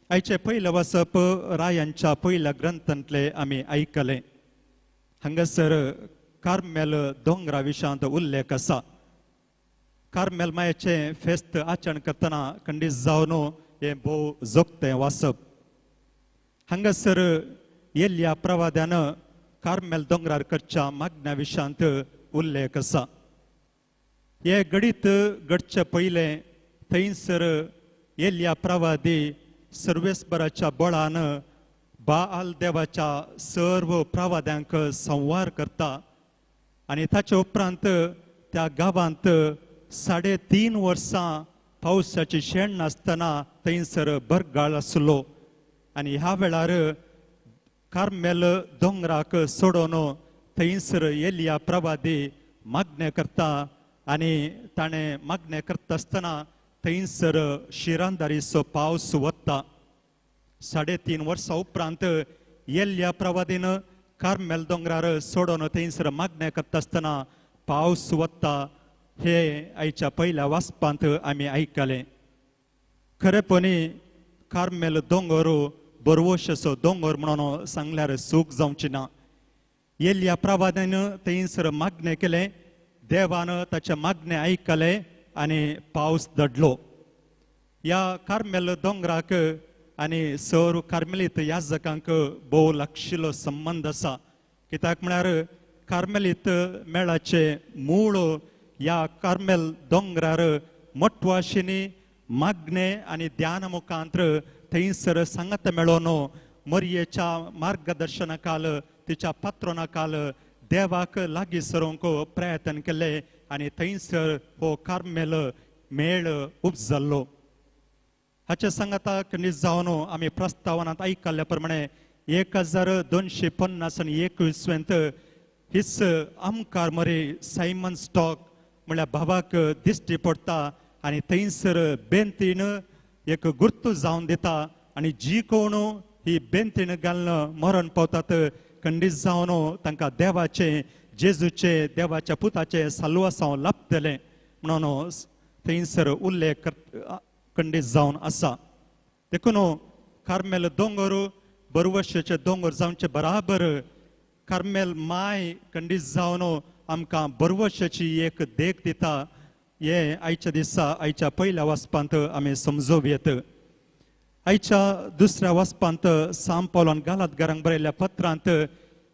आयचें पयलें वाचप रायांच्या पयल्या ग्रंथांतलें आमी आयकलें. हांगासर कार्मेल दोंगरा विशांत उल्लेख आसा. कार्मेल मायेचें फेस्त आचरण करतना खंडीत जावन हें भोव जोगतें वाचप. हांगासर येल्ल्या प्रवाद्यान कार्मेल दोंगरार करच्या मागण्या विशांत उल्लेख आसा. हे घडीत घडचे पयलें थंयसर येल्ल्या प्रवादी सर्वेस्पराच्या बळान बाल देवाच्या सर्व प्रवाद्यांक संवार करता आनी ताचे उपरांत त्या गांवांत 3.5 वर्सां पावसाची शेण नासतना थंयसर बरगाळ आसलो. आनी ह्या वेळार कार्मेल दोंगराक सोडून थंयसर येल्या प्रवादी मागणें करता आनी ताणें मागणें करता आसतना थंयसर शिरांदारीचो पावस वता. 3.5 वर्सां उपरांत येल्ल्या प्रवादीन कार्मेल दोंगरार सोडून थंयसर मागणें करता आसतना पावस वता हे आयच्या पयल्या वाचपांत आमी आयकलें. खरेपणी कार्मेल दोंगर बरवशाचो दोंगर म्हणून सांगल्यार चूक जावची ना. येल्ल्या प्रवाद्यान थंयसर मागणें केलें, देवान ताचें मागणें आयकलें आनी पावस दडलो. ह्या कार्मेल दोंगराक आनी सर कार्मेलीत याजकांक भोव लागशिल्लो संबंद आसा. कित्याक म्हळ्यार कार्मेलीत मेळाचें मूळ ह्या कार्मेल दोंगरार मटवाशिनी मागणें आनी ध्यान मुखांत्र थंयसर सांगात मेळोन मरयेच्या मार्गदर्शनाखाल तिच्या पात्रोनाखाल देवाक लागीं सरूंक प्रयत्न केले आनी थंयसर हो कार्मेल मेळ उपजल्लो. हाचे सांगाताक निज जावन आमी प्रस्तावनांत आयकल्ल्या प्रमाणे 1250 आनी 21वेंत हीच आमकार मरे सायमन स्टॉक म्हळ्यार भावाक दिश्टी पडटा आनी थंयसर बेंतीन एक गुर्तू जावन दिता आनी जी कोण ही बेंतीन घालून मरण पावतात खंडीत जावन तांकां देवाचें जेजूचें देवाच्या पुताचें साल्वासांव लाभतलें म्हणून थंयसर उल्लेख खंडीत जावन आसा. देखून कार्मेल दोंगर बरवशाचे दोंगर जावचे बराबर कार्मेल माय खंडीत जावन आमकां बरवशाची एक देख दिता. हे आयच्या दिसा आयच्या पयल्या वाचपांत आमी समजूं येत. आयच्या दुसऱ्या वाचपांत सांत पावलान गालातगारांक बरयल्ल्या पत्रांत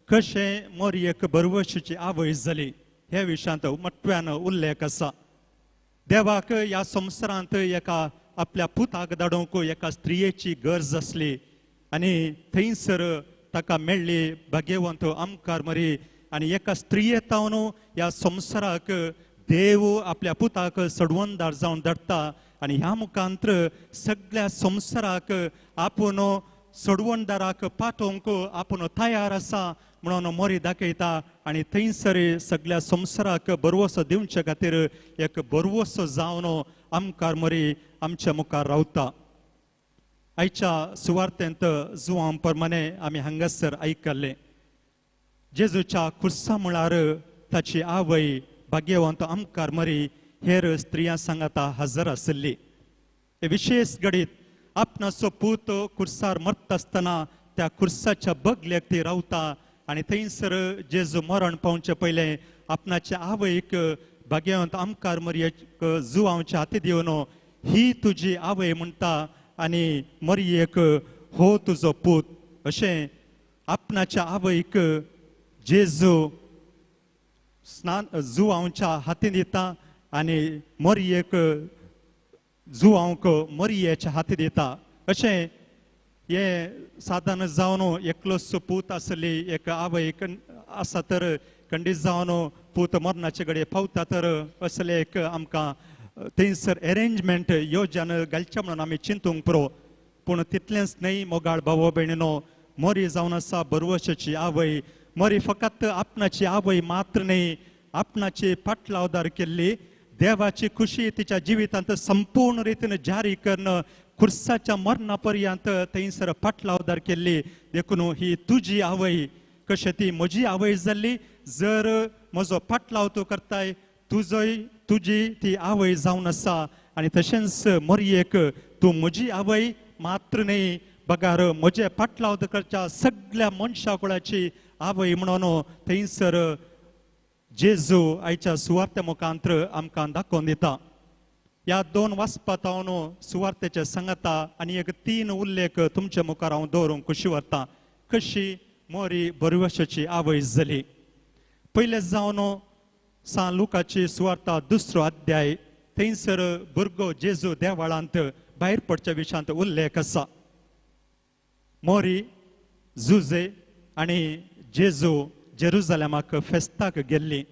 कशें मोरयेक बरवशाची आवय जाली हे विशयांत मटव्यान उल्लेख आसा. देवाक ह्या संवसारांत एका आपल्या पुताक धाडूंक एका स्त्रियेची गरज आसली आनी थंयसर ताका मेळ्ळी भाग्यवंत आमकार मरी आनी एका स्त्रियेतावन ह्या संवसाराक देव आपल्या पुताक सडवणदार जावन धाडटा आनी ह्या मुखांत्र सगळ्या संवसाराक आपूण सोडवणदाराक पाठोवंक आपूण तयार आसा म्हणून मोरी दाखयता आनी थंयसर सगळ्या संवसाराक बरवसो दिवचे खातीर एक बरवसो जावन आमकार मोरी आमच्या मुखार रावता. आयच्या सुवार्तेंत जुवां प्रमाणे आमी हांगासर आयकल्लें जेजूच्या खुर्सा म्हळ्यार ताची आवय भाग्यवंत आमकार मरी हेर स्त्रियां सांगाता हजर आशिल्ली. हे विशेष घडीत आपणाचो पूत खुर्सार मरता आसतना त्या खुर्साच्या बगलेक ती रावता आनी थंयसर जेजू मरण पावचे पयलें आपणाचे आवयक भाग्यवंत आमकार मरयेक जुवांच्या हाती दिवन ही तुजी आवय म्हणटा आनी मरयेक हो तुजो पूत अशें आपणाच्या आवयक जेजू स्नान जुवांच्या हातीन दिता आनी मरयेक जुवांक मरयेच्या हाती दिता. अशें हें साधन जावन एकलोच पूत आसली एक आवय आसा तर खंडीत जावन पूत मरणाचे कडेन पावता तर असले एक आमकां थंयसर एरेंजमेंट योजन घालचें म्हणून आमी चिंतूंक पुरो. पूण तितलेंच न्हय मोगाळ भाव भयणीनो, मोरी जावन आसा बरवशाची आवय. मोरी फकत आपणाची आवय मात्र न्हय, आपणाची पाटलावदार केल्ली देवाची खुशी तिच्या जिवितांत संपूर्ण रितीन जारी करून खुर्साच्या मरणा पर्यंत थंयसर पाटलावदार केल्ली. देखून ही तुजी आवय कशें ती म्हजी आवय जाल्ली, जर म्हजो पाटलाव तूं करताय तुजोय तुजी ती आवय जावन आसा. आनी तशेंच मोरयेक तूं म्हजी आवय मात्र न्हय बगार म्हजे पाटलाव करच्या सगळ्या मनशा कुळाची आवय म्हणून थंयसर जेजू आयच्या सुवार्ते मुखांत्र आमकां दाखोवन दिता. ह्या दोन वाचपात हांव सुवार्तेचे सांगता आनी एक तीन उल्लेख तुमचे मुखार हांव दवरूंक खुशी व्हरता कशी मोरी बरवशाची आवय जाली. पयले जावन सान लुकाची सुवार्ता दुसरो अध्याय, थंयसर भुरगो जेजू देवाळांत भायर पडच्या विशयांत उल्लेख आसा. मोरी, जुजे आनी जेजू जेरुजलेमाक फेस्ताक गेल्ली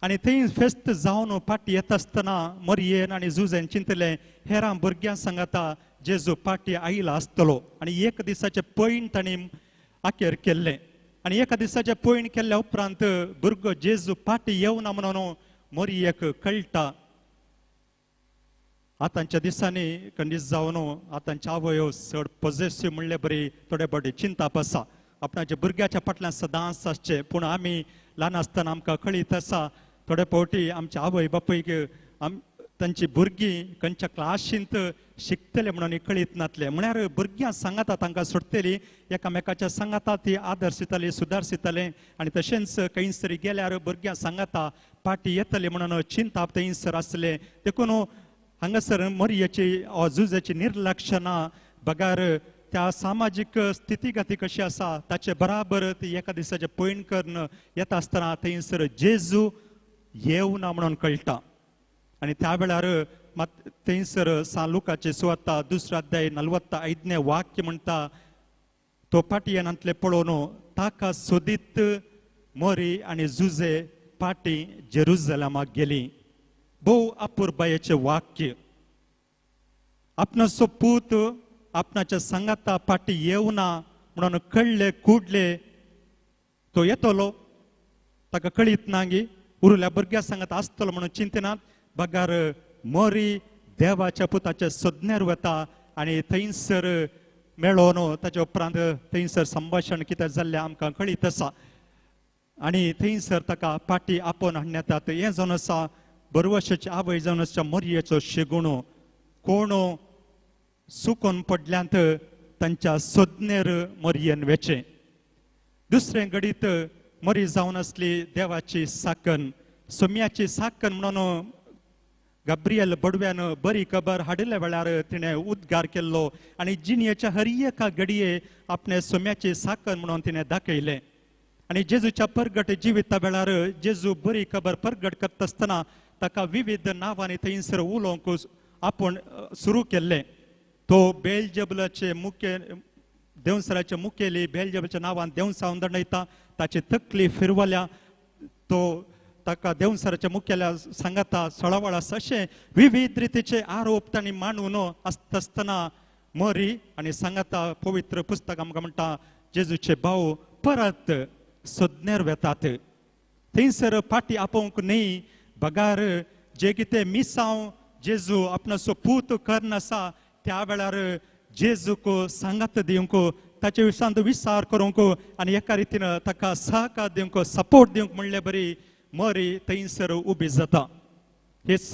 आनी थंय फेस्त जावन फाटी येता आसतना मोरयेन आनी जुजेन चिंतलें हेरां भुरग्यां सांगाता जेजू फाटी आयला आसतलो. आनी एक दिसाचें पयण तांणी आखेर केल्लें आनी एका दिसाचें पयण केल्ल्या उपरांत भुरगो जेजू फाटी येवना म्हणून मोरयेक कळटा. आतांच्या दिसांनी खंडीत जावन आतांच्या आवयो चड पॉझिटिव्ह म्हणले बरी थोडे फावटी चिंताप आसा, आपणाच्या भुरग्याच्या फाटल्यान सदांच आसचें. पूण आमी ल्हान आसतना आमकां कळीत आसा थोडे फावटी आमच्या आवय बापूयक तांची भुरगीं खंयच्या क्लासींत शिकतले म्हणून कळीत नासले, म्हळ्यार भुरग्यां सांगाता तांकां सोडटली, एकामेकाच्या सांगाता ती आदर्शिताली सुदारशिताले. आनी तशेंच खंयसर गेल्यार भुरग्यां सांगाता फाटी येतली म्हणून चिंताप थंयसर आसलें. देखून हांगासर मोरयेची जुजेची निर्लक्षणां बगार त्या सामाजीक स्थितीगती कशी आसा ताचे बराबर ती एका दिसाचें पयण करून येता आसतना थंयसर जेजू येवना म्हणून कळटा. आनी त्या वेळार मात थंयसर सान लुकाची सुवाता दुसरो अध्याय 45 वाक्य म्हणटा, तो फाटी येनांतले पळोवन ताका सोदीत मोरी आनी जुजे फाटी जेरुजलेमाक गेली. भोव अपुरबायेचें वाक्य. आपणाचो पूत आपणाच्या सांगाता फाटी येवना म्हणून कळ्ळे कुडले तो येतलो ताका कळीत ना गी, उरल्या भुरग्या सांगात आसतलो म्हणून चिंतनात बगार मोरी देवाच्या पुताच्या सोदण्यार वता आनी थंयसर मेळोन ताच्या उपरांत थंयसर संभाशण कितें जाल्लें आमकां कळीत आसा. आनी थंयसर ताका फाटी आपोवन हाडण्यातात. हें जावन आसा बरवशाची आवय जावन आसा मोरयेचो शेगुणो. कोण सुकून पडल्यांत तांच्या सोदनेर मोरयेन वेचें. दुसरें घडीत मोरी जावन आसली देवाची साकन, सोम्याची साकन म्हणून गाब्रियल बडव्यान बरी खबर हाडिल्ल्या वेळार तिणें उद्गार केल्लो आनी जिणेच्या हर एका घडये आपणे सोम्याची साकन म्हणून तिणें दाखयलें. आनी जेजूच्या परगट जिविता वेळार जेजू बरी खबर परगट करता आसतना ताका विविध नांवांनी थंयसर उलोवंक आपूण सुरू केल्लें. तो बेलजबलाचे मुखे देवसराचे मुखेली बेलजबलाच्या नांवान देवसावन दंडयता, ताची तकली फिरवल्या, तो ताका देवसराच्या मुखेल्या सांगाता सळावळ आसा अशें विविध रितीचे आरोप तांणी मांडून आसता आसतना मोरी आनी सांगाता पवित्र पुस्तक आमकां म्हणटा जेजूचे भाव परत सोदनेर वेतात. थंयसर फाटी आपोवंक न्हय बगार जे कितें मिसांव जेजू आपणाचो पूत करून आसा त्या वेळार जेजूक सांगात दिवंक ताचे विशांत विचार करूंक आनी एका रितीन ताका सहकार दिवंक सपोर्ट दिवंक म्हणले बरी मोरी थंयसर उबी जाता. हेच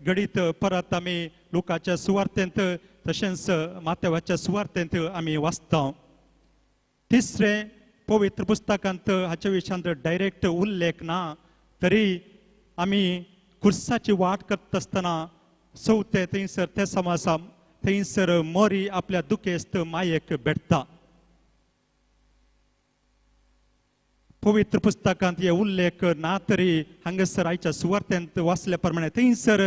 घडीत परत आमी लुकाच्या सुवार्तेंत तशेंच मातेवाच्या सुवार्तेंत आमी वाचता. तिसरें पवित्र पुस्तकांत हाच्या विशयांत डायरेक्ट उल्लेख ना तरी आमी खुर्साची वाट करता आसतना चवथे थंयसर ते समासा थंयसर मोरी आपल्या दुखेस्त मायेक भेटता. पवित्र पुस्तकांत हे उल्लेख ना तरी हांगासर आयच्या सुवार्तेंत वाचल्या प्रमाणे थंयसर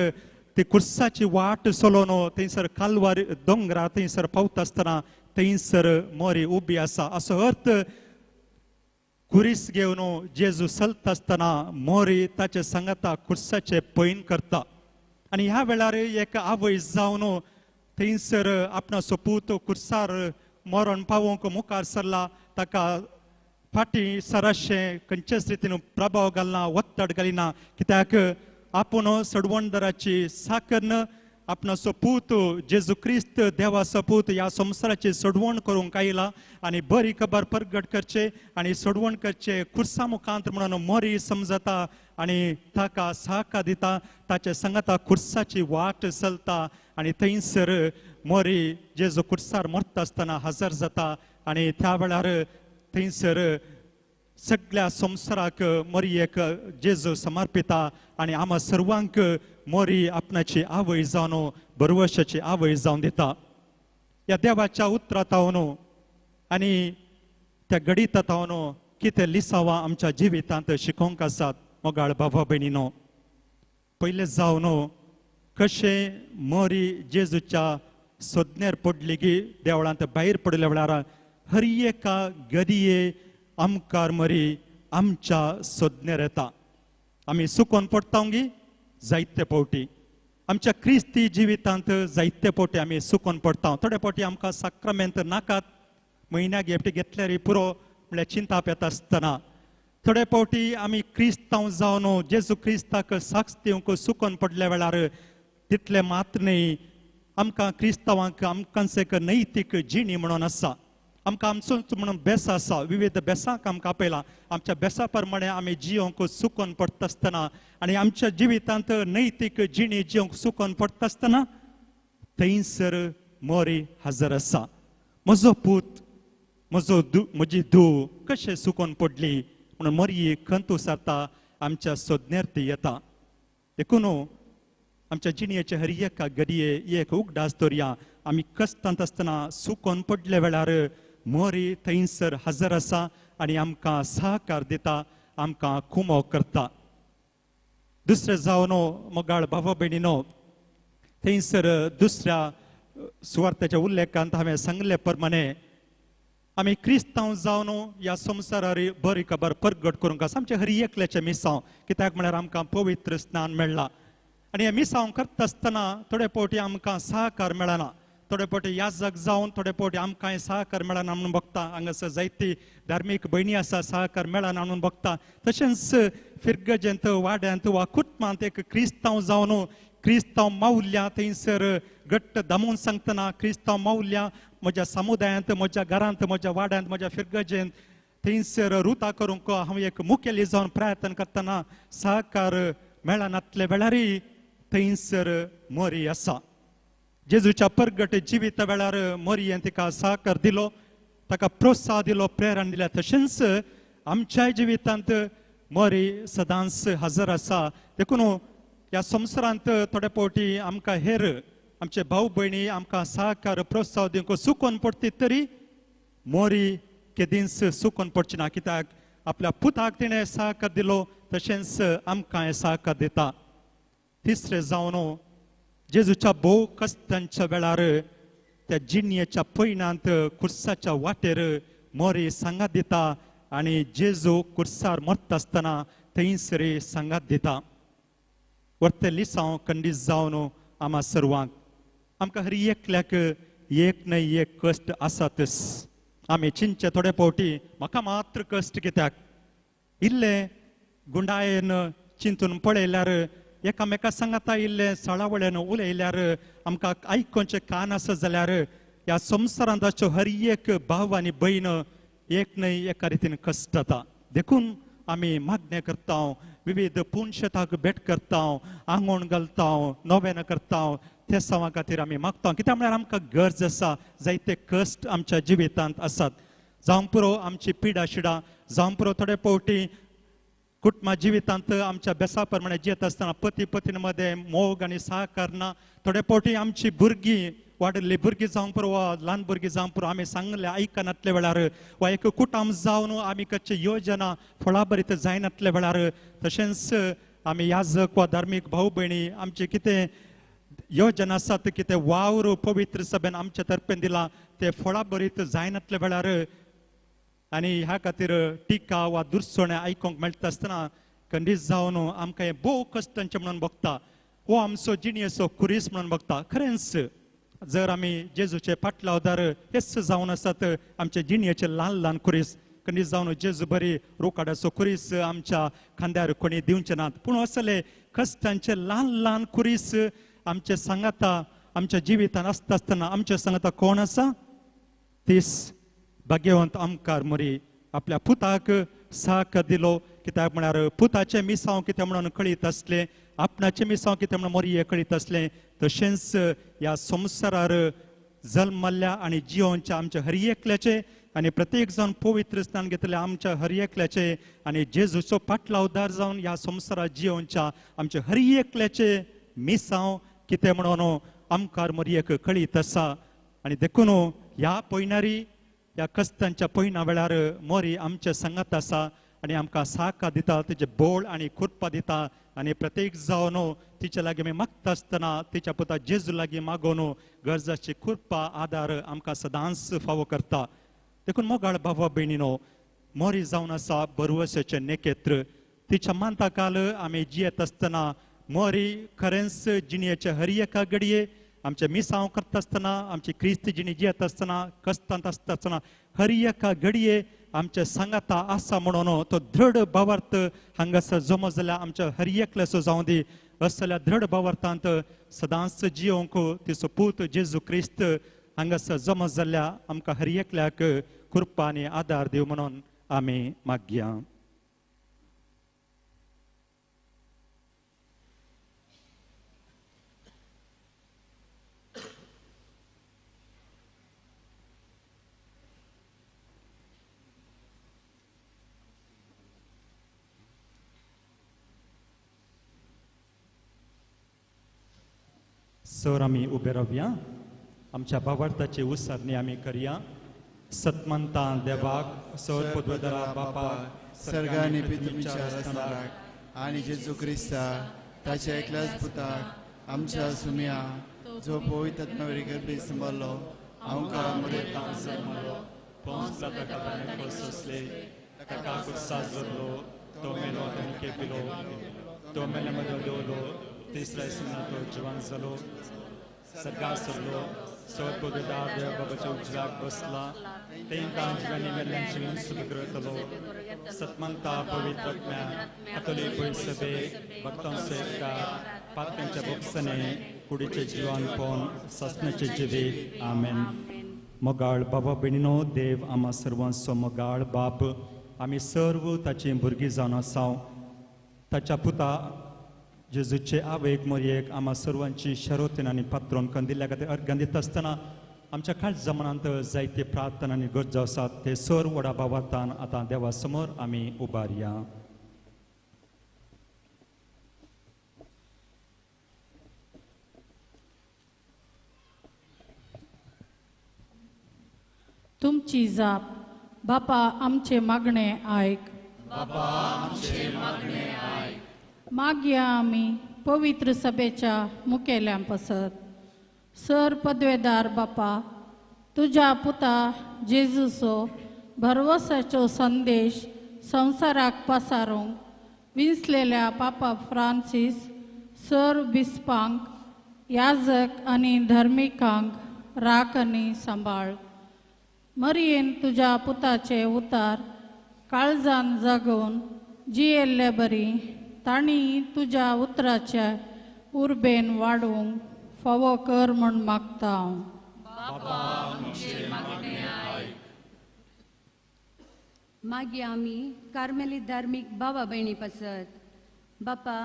ती कुर्साची वाट चलोवन थंयसर कालवार दोंगरा थंयसर पावता आसतना थंयसर मोरी उबी आसा. असो अर्थ कुरीस घेवन जेजू चलता आसतना मोरी ताचे सांगाता कुर्साचे पैन करता. आनी ह्या वेळार एक आवय जावन थंयसर आपणाचो पूत कुर्सार मरण पावोवंक मुखार सरला, ताका फाटीं सराशें खंयचेच रितीन प्रभाव घालना, ಒತ್ತಡ घालिना, कित्याक आपूण सडवणदाराची साकर आपणाचो पूत जेजू क्रिस्त देवाचो पूत ह्या संवसाराची सोडवण करूंक आयला आनी बरी खबर परगट करचे आनी सोडवण करचे कुर्सा मुखांत म्हणून मोरी समजता आनी ताका साका दिता, ताचे सांगाता कुर्साची वाट चलता आनी थंयसर मोरी जेजू कुर्सार मरता आसतना हजर जाता आनी त्या वेळार थंयसर सगळ्या संवसाराक मोरयेक जेजू समर्पिता आनी आमा सर्वांक मोरी आपणाची आवय जावन बरवशाची आवय जावन दिता. ह्या देवाच्या उतरांत आनी त्या गणितात कितें लिसांवां आमच्या जिवितांत शिकोवंक आसात मोगाळ बाबा भयणीनो. पयलें जावन कशें मोरी जेजूच्या सोदनेर पडली की देवळांत भायर पडल्या वेळार हर एका गदये आमकार मरी आमच्या सोदनेर येता. आमी सुकोन पडटा गी जायते फावटी आमच्या क्रिस्ती जिवितांत जायते फावटी आमी सुकोन पडटा. थोडे फावटी आमकां साक्रामेंत नाकात, म्हयन्याक एकटी घेतल्यार पुरो म्हणल्यार चिंताप येता आसतना थोडे फावटी आमी क्रिस्तांव जावन जेजू क्रिस्ताक साक्ष दिवंक सुकोन पडल्या वेळार तितलें मात्र न्हय, आमकां क्रिस्तांवांक आमकांच एक नैतीक जिणी म्हणून आसा, आमकां आमचोच म्हणून बेस आसा, विविध बेसांक आमकां आपयला, आमच्या बेसा प्रमाणे आमी जियोंक सुकोन पडटा आसतना आनी आमच्या जिवितांत नैतीक जिणी जियोंक सुकोन पडटा आसतना थंयसर मोरी हजर आसा. म्हजो पूत म्हजो म्हजी धूव कशें सुकोन पडली म्हणून मोरये खंत उसारता आमच्या सोदनेर ती येता. देखून आमच्या जिणेचे हर एका घडये एक उगडास दवरया, आमी कश्टांत आसतना सुकोन पडल्या वेळार मोरी थंयसर हजर आसा आनी आमकां सहकार दिता, आमकां कुमो करता. दुसरें जावन मोगाळ भावा भयणीनो, थंयसर दुसऱ्या सुवार्थाच्या उल्लेखांत हांवें सांगले प्रमाणे आमी क्रिस्तांव जावन ह्या संवसारार बरी खबर परगट करूंक आसा. आमचें हर एकल्याचें मिसांव, कित्याक म्हळ्यार आमकां पवित्र स्नान मेळ्ळां आनी हें मिसांव करता आसतना थोडे फावटी आमकां सहकार मेळना, थोडे फावटी याजक जावन थोडे फावटी आमकां सहकार मेळना म्हणून बघता. हांगासर जायती धार्मीक भयणी आसा सहकार मेळना म्हणून बघता. तशेंच फिरगजेंत वाड्यांत वा कुटुंबांत एक क्रिस्तांव जावन क्रिस्तांव मावल्या थंयसर घट्ट दामून सांगतना क्रिस्तांव मावल्या म्हज्या समुदायांत, म्हज्या घरांत, म्हज्या वाड्यांत, म्हज्या फिरगजेंत थंयसर रुता करूंक हांव एक मुखेली जावन प्रयत्न करतना सहकार मेळनातले वेळारय थंयसर मोरी आसा. जेजूच्या परगट जिविता वेळार मोरयेन तिका सहकार दिलो, ताका प्रोत्साह दिलो, प्रेरणा दिल्या. तशेंच आमच्याय जिवितांत मोरी सदांच हजर आसा. देखून ह्या संवसारांत थोडे फावटी आमकां हेर आमचे भाव भयणी आमकां सहकार प्रोत्साह दिवंक सुकोन पडटी तरी मोरी केदींच सुकोन पडची ना, कित्याक आपल्या पुताक तिणें सहकार दिलो तशेंच आमकां सहकार दिता. तिसरें जावन जेजूच्या भोव कश्टांच्या वेळार त्या जिणयेच्या पयणांत कुर्साच्या वाटेर मोरी सांगात दिता आनी जेजू कुर्सार मरता आसतना थंयसर सांगात दिता. वर्ते लिसांव खंडीत जावन आमा सर्वांक आमकां हर एकल्याक एक न्हय एक कश्ट आसातच. आमी चिंतचे थोडे फावटी म्हाका मात्र कश्ट कित्याक, इल्लें गुंडायेन चिंतून पळयल्यार एकामेका सांगाता इल्लें सळावळ्यान उलयल्यार आमकां आयकोंचे कान आसत जाल्यार ह्या संवसारांत आसच्यो हर एक भाव आनी भयण एक न्हय एका रितीन कश्ट जाता. देखून आमी मागणें करता, विविध पुनशेताक भेट करता, आंगोण घालता, नोवेनां करता, त्या सवां खातीर आमी मागता. कित्याक म्हळ्यार आमकां गरज आसा, जायते कश्ट आमच्या जिवितांत आसात. जावं पुरो आमची पिडा शिडा, जावं पुरो थोडे फावटी कुटुंबा जिवितांत आमच्या बेसा प्रमाणे जियेत आसतना पती पत्नी मदें मोग आनी सहकार ना. थोडे फावटी आमची भुरगीं वाडिल्ली भुरगीं जावं पुरो वा ल्हान भुरगीं जावं पुरो आमी सांगलें आयकनातल्या वेळार वा एक कुटुंब जावन आमी करची योजना फळाभरीत जायनातल्या वेळार, तशेंच आमी याजक वा धार्मीक भाव भयणी आमचें कितें योजना आसात की ते वावर पवित्र सभेन आमच्या तर्फेन दिला ते फळा बरीत जायनातले वेळार आनी ह्या खातीर टिका वा दुरसोणें आयकूंक मेळटा आसतना खंडीत जावन आमकां हें भोव कश्टांचें म्हणून भोगता. हो आमचो जिणेचो खुरीस म्हणून भोगता. खरेंच जर आमी जेजूचे पाटलावदार हेच जावन आसात आमचे जिणेचे ल्हान ल्हान खुरीस खंडीत जावन जेजू बरी रोकाडाचो खुरीस आमच्या खांद्यार कोणी दिवचे नात, पूण असले कश्टांचे ल्हान ल्हान खुरीस आमचे सांगाता आमच्या जिवितान आसता आसतना आमच्या सांगाता कोण आसा? तीस भाग्यवंत आमकार मोरी आपल्या पुताक साक दिलो. कित्याक म्हळ्यार पुताचें मिसांव कितें म्हणून कळीत आसलें, आपणाचें मिसांव कितें म्हणून मोरये कळीत आसलें. तशेंच ह्या संवसारार जल्मल्ल्या आनी जियोनच्या आमच्या हर एकल्याचे आनी प्रत्येक जावन पवित्र स्नान घेतले आमच्या हर एकल्याचे आनी जेजूचो पाटलावदार जावन ह्या संवसारार जियोनच्या आमच्या हर एकल्याचे मिसांव कितें म्हणून आमकार मोरयेक कळीत आसा. आनी देखून ह्या पयणारी ह्या कश्टांच्या पयणा वेळार मोरी आमच्या सांगात आसा आनी आमकां साका दिता, तिचे बोळ आनी खुरपा दिता आनी प्रत्येक जावन तिच्या लागीं आमी मागता आसतना तिच्या पुता जेजू लागीं मागोवन गरजाची खुरपा आदार आमकां सदांच फावो करता. देखून मोगाळ भावा भयणीनो, मोरी जावन आसा बरवसाचें नेकेत्र. तिच्या मानता काल आमी जियेत आसतना मोरी खरेंच जिणेच्या हर एका घडये आमचे मिसांव करता आसतना, आमची क्रिस्ती जिणी जियेत आसतना, कश्टांत आसता आसतना हर एका घडये आमच्या सांगाता आसा म्हणून तो दृढ भावार्थ हांगासर जमो जाल्यार आमच्या हर एकल्याचो जावं दी. असल्या दृढ भावार्थांत सदांच जियोंक तिचो पूत जेजू क्रिस्त हांगासर जमो जाल्ल्या आमकां हर एकल्याक कृपा आनी आदार दिवं म्हणून आमी मागया. सर आमी उबे रावया, आमच्या भावार्थाची उसारणी आमी करया. सतमंता देवाक सर पदवेदारा बापाक सर्गानी पितृच्या आसणाराक आनी जेजू क्रिस्ता ताच्या एकल्याच पुताक आमच्या सुम्या जो पवित्र आत्म्यावरी गर्भेस्त सांबाळलो आमकां मरेतां जल्मलो, पोंस ताका सोंसले, ताका कुर्सार धरलो, तो मेलो आनी केपिलो, तो मेल्या मदीं दवरलो, तिसऱ्या दिसा तो जिवान जालो, सर्गार सरलो, सर पदवेदार देव बाबाच्या उजव्याक बसला, तेंकां जिवांनी मेल्ल्यांची मनसुख करतलो. सतमंता पवित्र आत्म्या कातोलीक सभे भक्तांचो एककार पातकांच्या भोगसणे कुडीचे जिवान पोवन सासणाचे जिवीत. आमेन. मोगाळ बाबा भयणीनो, देव आमा सर्वांचो मोगाळ बाप, आमी सर्व ताची भुरगीं जावन आसाव. ताच्या पुता जेजूचे आवयक मोरयेक आमा सर्वांची शरोतीन आनी पात्रोन कंदिल्ल्या खातीर अर्घां दिता आसतना आमच्या खास जमानांत जायते प्रार्थना आनी गरजो आसात ते सर्व व्हडा भावार्थान आतां देवा समोर आमी उबारया. तुमची जाप बापा आमचे मागणे आयक. बापा आमचे मागणे आयक. मागया आमी पवित्र सभेच्या मुखेल्यां पसत. सर पदवेदार बापा, तुज्या पुता जेजूचो भरवसाचो संदेश संवसाराक पसारूंक विंचलेल्या पापा फ्रांसीस सर बिस्पांक, याजक आनी धर्मिकांक राख आनी सांबाळ. मरियेन तुज्या पुताचे उतार काळजान जागोवन जियेल्ले बरी तांणी तुज्या उतराच्या उर्बेन वाडूंक फावो कर म्हूण मागता हांव. मागीर आमी कार्मेली धार्मीक भावा भयणी पासत बापा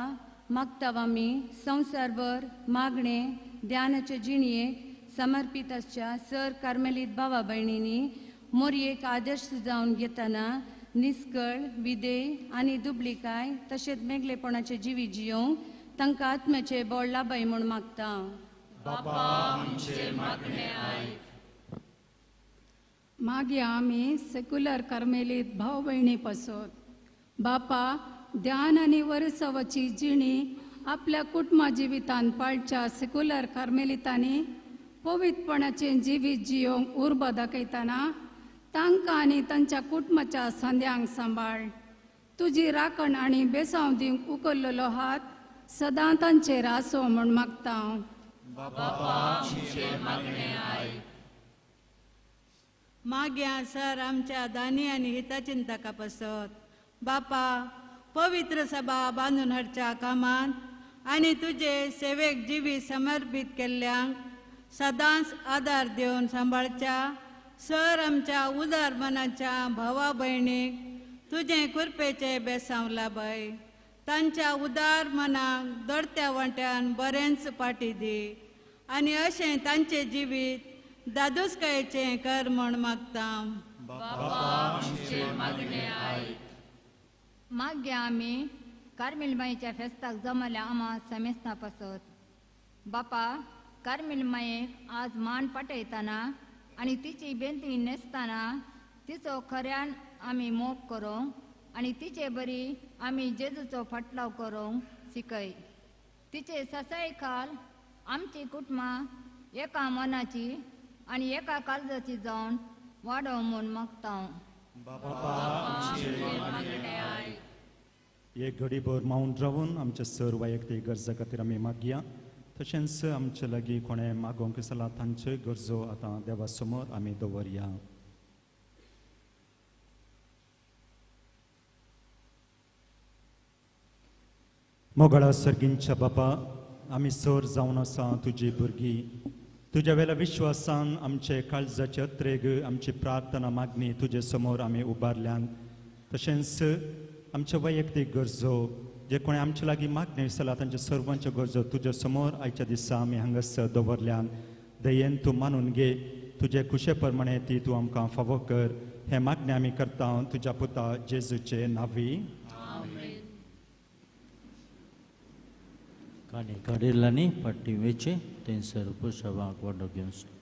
मागता आमी संवसारभर मागणे ध्यानाचे जिणयेक समर्पीत आसच्या सर कार्मेलीत भावा भयणींनी मोरयेक आदर्श जावन घेतना निस्कळ विधेय आनी दुबलिकाय तशेंच मेगलेपणाचे जिवीत जियोवंक तांकां आत्म्याचे बळ लाभय म्हूण मागता. मागीर आमी सेक्युलर कार्मेलीत भाव भयणी पासत बापा ध्यान आनी वर्सवाची जिणी आपल्या कुटुंबा जिवितान पाळच्या सेक्युलर कार्मेलितांनी पवित्रपणाचें जिवीत जियोंक उर्बा दाखयतना तांकां आनी तांच्या कुटुंबाच्या सांद्यांक सांबाळ. तुजी राखण आनी बेसांव दिवंक उखल्लेलो हात सदां तांचेर आसो म्हूण मागता. माग्या सर आमच्या दानी आनी हितचिंतका पासत बापा पवित्र सभा बांदून हाडच्या कामांत आनी तुजे सेवेक जिवीत समर्पीत केल्ल्यांक सदांच आदार दिवन सांबाळच्या सर आमच्या उदार मनाच्या भावा भयणीक तुजें कृपेचें बेसांव लाभय. तांच्या उदार मनाक दडत्या वांट्यान बरेंच पाटी दी आनी अशें तांचें जिवीत दादूसकायेचें कर म्हूण मागता. मागया आमी कार्मेल मायेच्या फेस्ताक जमल्या आमा समेस्ता पासत. बापा कार्मेल मायेक आज मान पाटयतना आनी तिची बेंती न्हेसतना तिचो खऱ्यान आमी मोग करूंक आनी तिचे बरी आमी जेजूचो फाटलाव करूंक शिकय. तिचे ससाय खाल आमची कुटुंबां एका मनाची आनी एका काळजाची जावन वाडोवं म्हूण मागता. एक घडीभर मावन रावन आमच्या सर वैयक्तीक गरजा खातीर आमी मागया. तशेंच आमचे लागीं कोणें मागोवंक जाला तांच्यो गरजो आतां देवा समोर आमी दवरया. मोगाळा सर्गींच्या बापा, आमी सर जावन आसा तुजी भुरगीं. तुज्या वेल्या विश्वासान आमचे काळजाचे अत्रेग आमची प्रार्थना मागणी तुजे समोर आमी उबारल्यान. तशेंच आमचे वैयक्तीक गरजो जे कोणें आमचे लागीं मागणी जाला तांचे सर्वांच्यो गरजो तुजे समोर आयच्या दिसा आमी हांगासर दवरल्यान. दयेन तूं मानून घे, तुजे खुशे प्रमाणे ती तूं आमकां फावो कर. हें मागणें आमी करता तुज्या पुता जेजूचे नांवी. काणी काडिल्ल्यांनी फाटी वेचे थंयसर पुशवाक वाडो घेवचो.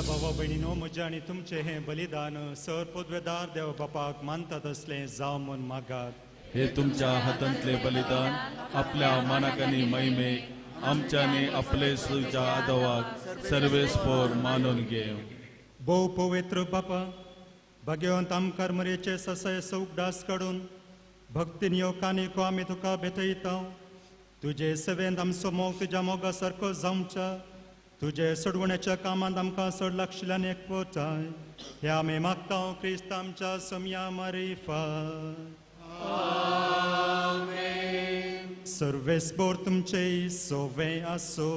भावा भयणीनो, म्हजें आनी तुमचें हें बलिदान सर पदवेदार देव बापाक मानतात असलें जावं म्हूण मागात. हे तुमच्या हातांतले बलिदान आपल्या मानाक आनी महिमेक आमच्यानी आपले सुच्या आदवाक सर्वेस्पोर मानून घेव. भोव पवित्र बापा, भाग्यवंत आमकार मरेचे ससाय उगडास काडून भक्तीन ह्यो कानिको आमी तुका भेटयता. तुजे सेवेंत आमचो मोग तुज्या मोगा सारको जावच्या, तुजे सोडवण्याच्या कामांत आमकां चड लागशिल्ल्यान एकवटाय, हे आमी मागता क्रिस्त आमच्या सोमया मारिफात. सर्वेस्पोर तुमचे सोवे आसो,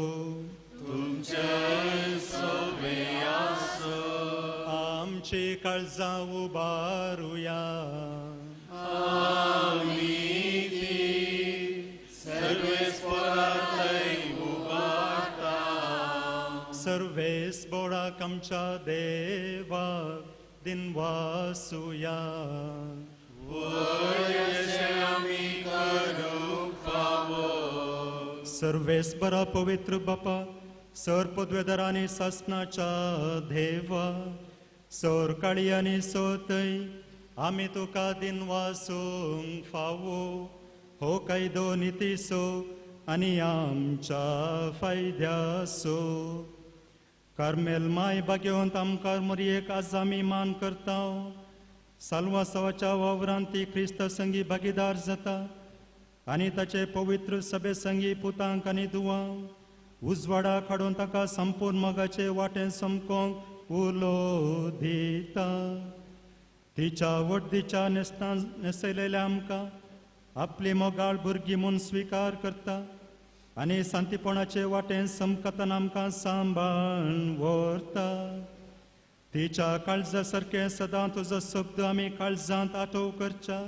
तुमचे सोवे आसो. आमची काळजां उबारुया, आमी ती सर्वेस्पोरा थंय उबारता. सर्वेस्पोराक आमच्या देवाक दिनवासुया. आमी करूंक फावो. सर्वेस्परा पवित्र बापा, सर पदवेदार आनी सासणाच्या देवा, सर काळी आनी सोतय आमी तुका दिनवासूंक फावो. हो कायदो नितीसो आनी आमच्या फायद्यासो. कार्मेल माय भाग्यवंत आमकार मोरयेक आज आमी मान करता. साल्वासावाच्या वावरांत ती क्रिस्ता संगी भागीदार जाता आनी ताचे पवित्र सभे संगी पुतांक आनी दुवांक उजवाडाक हाडून ताका संपूर्ण मोगाचे वाटेन समकोंक उलो दिता. तिच्या वड्दीच्या न्हेसयलेल्या आमकां आपली मोगाळ भुरगीं म्हूण स्विकार करता आनी शांतीपणाचे वाटेन समकतान आमकां सांबाळून व्हरता. तिच्या काळजा सारकें सदां तुजो शब्द आमी काळजांत आठोव करच्या,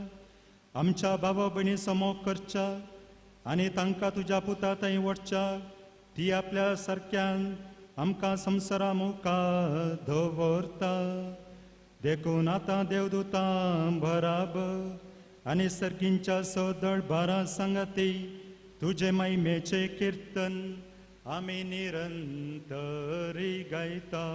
आमच्या भावा भयणी समोग करच्या आनी तांकां तुज्या पुता थंय वडच्या. ती आपल्या सारक्यान आमकां संवसारा मुखार दवरता. देखून आतां देवदूतां बराबर आनी सर्गींच्या सदळ बारा सांगाती तुजे महिमेचें किर्तन आमी निरंतरी गायता.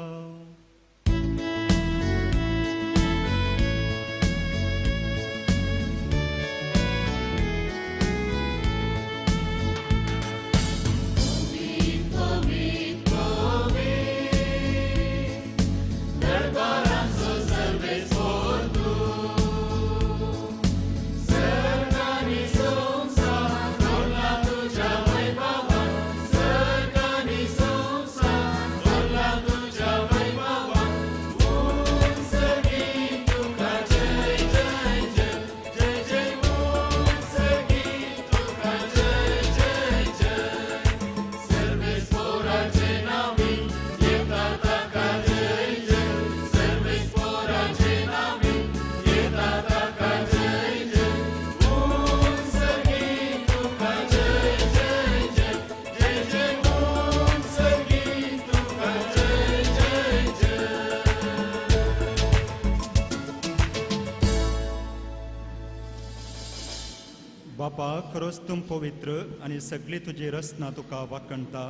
बापा, खरोच तूं पवित्र आनी सगळी तुजी रचना तुका वाखणटा.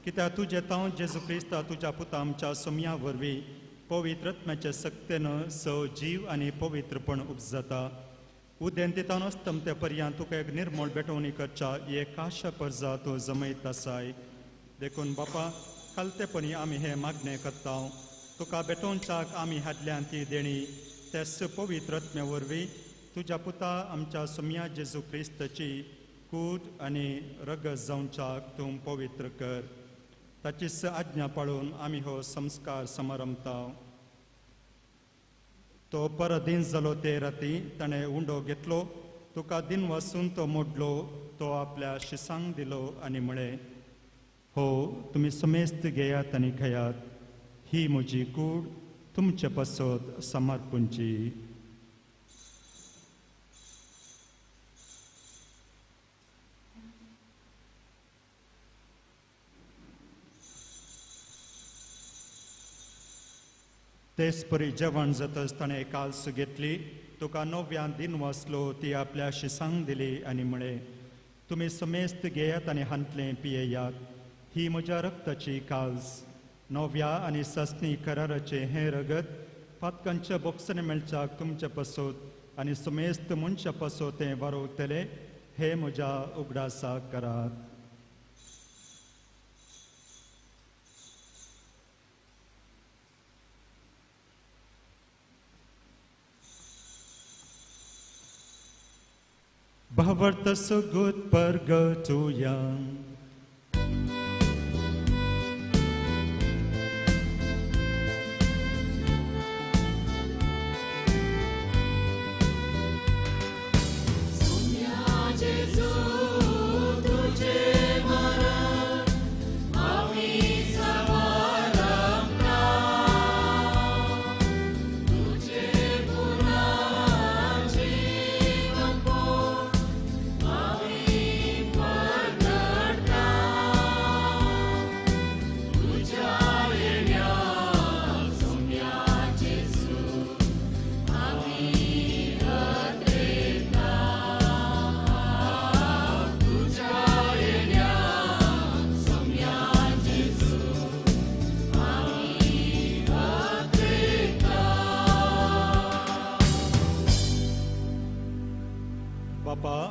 कित्याक तुजें तांव जेजू क्रिस्ता तुज्या पुता आमच्या सोमया वरवीं पवित्र आत्म्याचे सक्तेन स जीव आनी पवित्रपण उपजाता. उदेंतीतान अस्तमते पर्यंत तुका एक निर्मळ भेटवणी करच्या एक आशा परजा तूं जमयत आसाय. देखून बापा, खालतेपणी आमी हें मागणें करता. तुका भेटोवच्याक आमी हाडल्यान ती देणी तेच पवित्र आत्म्या वरवीं तुज्या पुता आमच्या सोमया जेजू क्रिस्ताची कूड आनी रगत जावच्याक तूं पवित्र कर. ताचीच आज्ञा पाळून आमी हो संस्कार समारंभता. तो परदीन जालो ते राती ताणें उंडो घेतलो, तुका दिन वसून तो मोडलो, तो आपल्या शिसांक दिलो आनी म्हळें, हो तुमी समेस्त घेयात आनी खायात, ही म्हजी कूड तुमचे पासत समर्पणची. तेच परी जेवण जातच ताणें काल्स घेतली, तुका नव्यान दिन वाचलो, ती आपल्या शिसांक दिली आनी म्हळें, तुमी समेस्त घेयात आनी हांतलें पियेयात, ही म्हज्या रक्ताची काल्स, नव्या आनी सासणी कराराचें हें रगत पातकांच्या बोक्सांनी मेळच्याक तुमचे पासत आनी समेस्त मनशा पासत तें वारोवतलें हे म्हज्या उगडासाक करात. भावार्थ सुगूत परगटुया.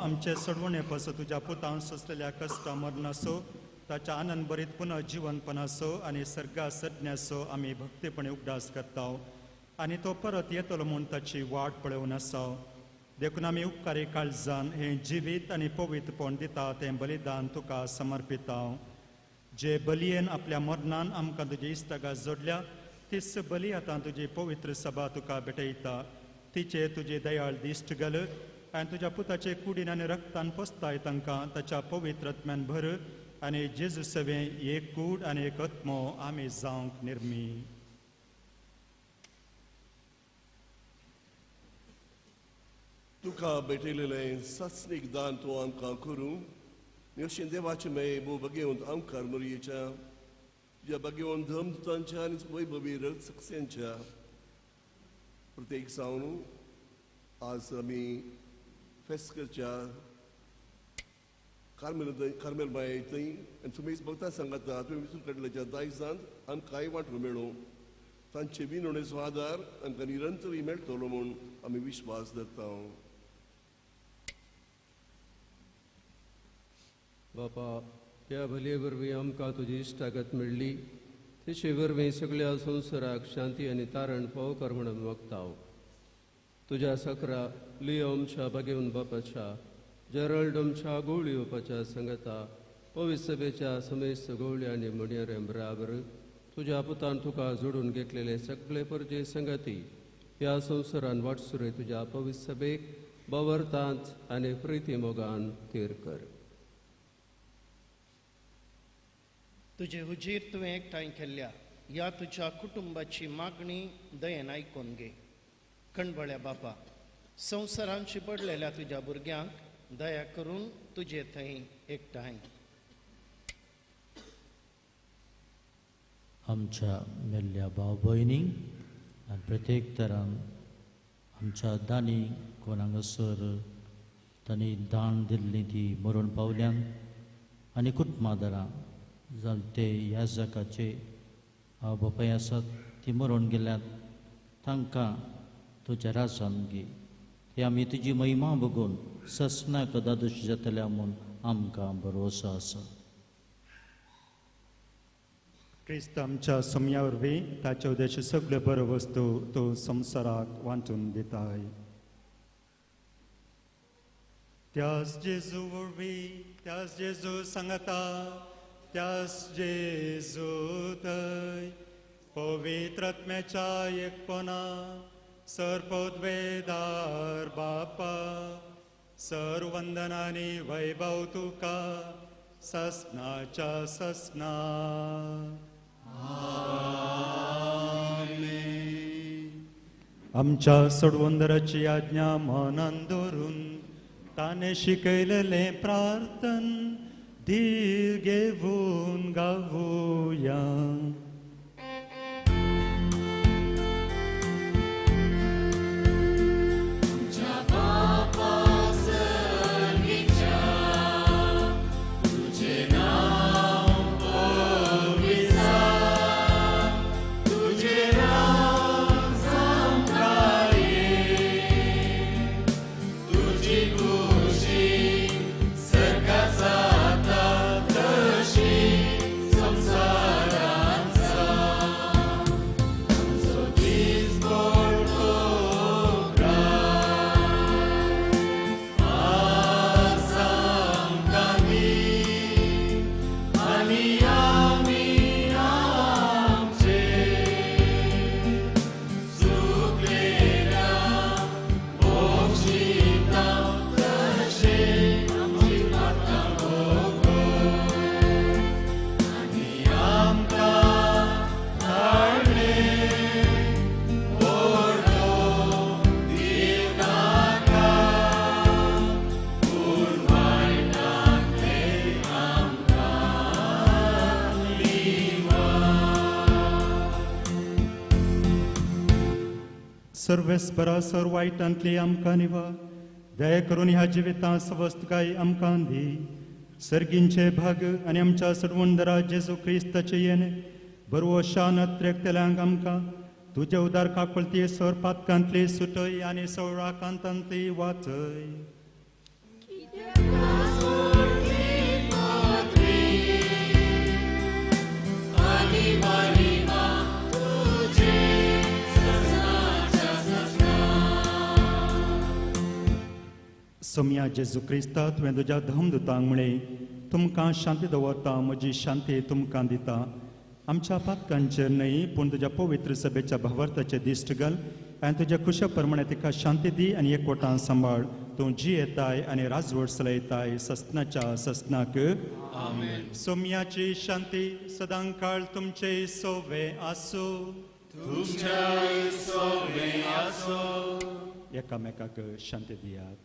आमचे सोडवणे पासून तुज्या पुतान सोंसलेल्या कश्टा मरणाचो ताच्या आनंद भरीत पुनः जिवनपणाचो आनी सर्गा सज्ञाचो आमी भक्तीपणे उगडास करता आनी तो परत येतलो म्हूण ताची वाट पळोवन आसा. देखून आमी उपकारी काळजान हें जिवीत आनी पवित्रपण दिता तें बलिदान तुका समर्पिता. जे बलयेन आपल्या मरणान आमकां तुजी इश्टागात जोडल्या तीच बली आतां तुजी पवित्र सभा तुका भेटयता. तिचे तुजी दयाळ दिश्ट घाल आनी तुज्या पुताचे कुडीन आनी रक्तान पोसताय तांकां ताच्या पवित्र आत्म्यान भर आनी जेजू सवें एक कूड आनी एक आत्मो आमी जावंक निर्मी. तुका भेटयलेलें सासणीक दान तूं आमकां करूं अशें देवाचें मेय भोव भगेवन आमकार मरयेच्या तुज्या भगेवन धर्मदूतांच्या आनी वैभवी रक्षांच्या प्रत्येक जावन आज आमी फेस्त करच्या कार्मेल कार्मेल माये थंय आनी तुमी भक्ता सांगता तुमी विसरून काडल्याच्या दायजांत आमकांय वांटो मेळूं तांचे विनवणेचो आदार आमकां निरंतरय मेळटलो म्हूण आमी विश्वास धरता. बापा त्या भले वरवीं आमकां तुजी इश्टागत मेळ्ळी तेचे वरवीं सगळ्या संवसाराक शांती आनी तारण फावो कर म्हणून मागता. तुज्या सकरा लियोमच्या बागेवन बापाच्या जेरल्डमच्या गोवळी येवपाच्या संगता पवित्र सभेच्या समेस्त गोवळी आनी म्हणयाऱ्यां बराबर तुज्या पुतान तुका जोडून घेतलेले सगळे परजे संगती ह्या संवसारान वाटसुरे तुज्या पवित्र सभेक बवरतांत आनी प्रिती मोगान थीर कर. तुजे हुजीर तुवें एकठांय केल्ल्या ह्या तुज्या कुटुंबाची मागणी दयेन आयकून घे. कणबळ्या बापा संवसारान शिपडलेल्या तुज्या भुरग्यांक दया करून तुजे थंय एकठांय. आमच्या मेल्ल्या भाव भयणींक आनी प्रत्येक तरान आमच्या दानी कोण हांगासर तांणी दान दिल्ली ती मरण पावल्यान आनी कुटुंबादारां जावन ते ह्या जगाचे बापाय आसात ती मरण गेल्यात तांकां तुज्या राजान घे. ते आमी तुजी महिमा बघून ससनाक दादोशी जातल्या म्हूण आमकां भरोसो आसा. क्रिस्त आमच्या सोम्या वरवीं ताचे उद्देश सगळ्यो बऱ्यो वस्तू तूं संवसाराक वांटून दिताय. त्यास जेजू वरवीं त्यास जेजू सांगता त्यास जेजू थंय पवित्र आत्म्याच्या एकपणा सर्पोद्वेदार बापा सर वंदनानी वैभव तुका ससनाच्या ससना. आमच्या सोडवंदराची आज्ञा मनान दवरून ताणें शिकयलेलें प्रार्थन धीर घेवन गावया. तुझे नाव पवित्र. सर्वेस्परा सर वायटांतली आमकां निवार. दया करून ह्या जिवितांत सवस्तकाय आमकां दी. सर्गींचे भाग आनी आमच्या सडवंदरा जेजू क्रिस्ताचे येणे बरवो शान त्रेकतल्यांक आमकां तुजे उदार काकुळती सर पातकांतली सुटय आनी सवळा कांतांतली वाचय. सोम्या जेजू क्रिस्ता तुवें तुज्या धर्मदुतांक म्हळें तुमकां शांती दवरता, म्हजी शांती तुमकां दिता. आमच्या पातकांचेर न्हय पूण तुज्या पवित्र सभेच्या भावार्थाचे दिश्ट घाल आनी तुज्या खुशा प्रमाणे तिका शांती दी आनी एकवटान सांबाळ. तूं जियेताय आनी राजवट चलयताय ससनाच्या ससनाक. आमेन. सोम्याची शांती सदांकाळ तुमचे सोवे आसूं. तुमच्याय सोवे आसूं. एकामेकाक शांती दियात.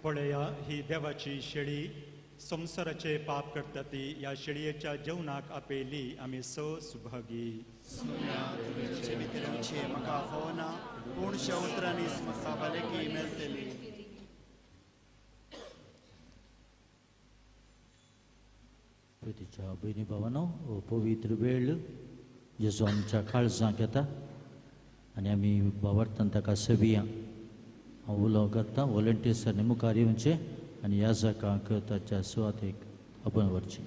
पळया ही देवाची शेळी, संवसाराचे पाप करता ती ह्या शेळयेच्या जेवणाक आपयली आमी स सुभागी. म्हाका फावना पूण उतरांनी म्हाका भलायकी मेळटली. प्रितीच्या भयणी भावानो, हो पवित्र वेळ जेजो आमच्या काळजांक येता आनी आमी भावार्थान ताका सेवया. हांव उलो करता व्हॉलंटियर्सांनी मुखार येवचें आनी ह्या जाकांक ताच्या सुवातेक आपोवन व्हरचें.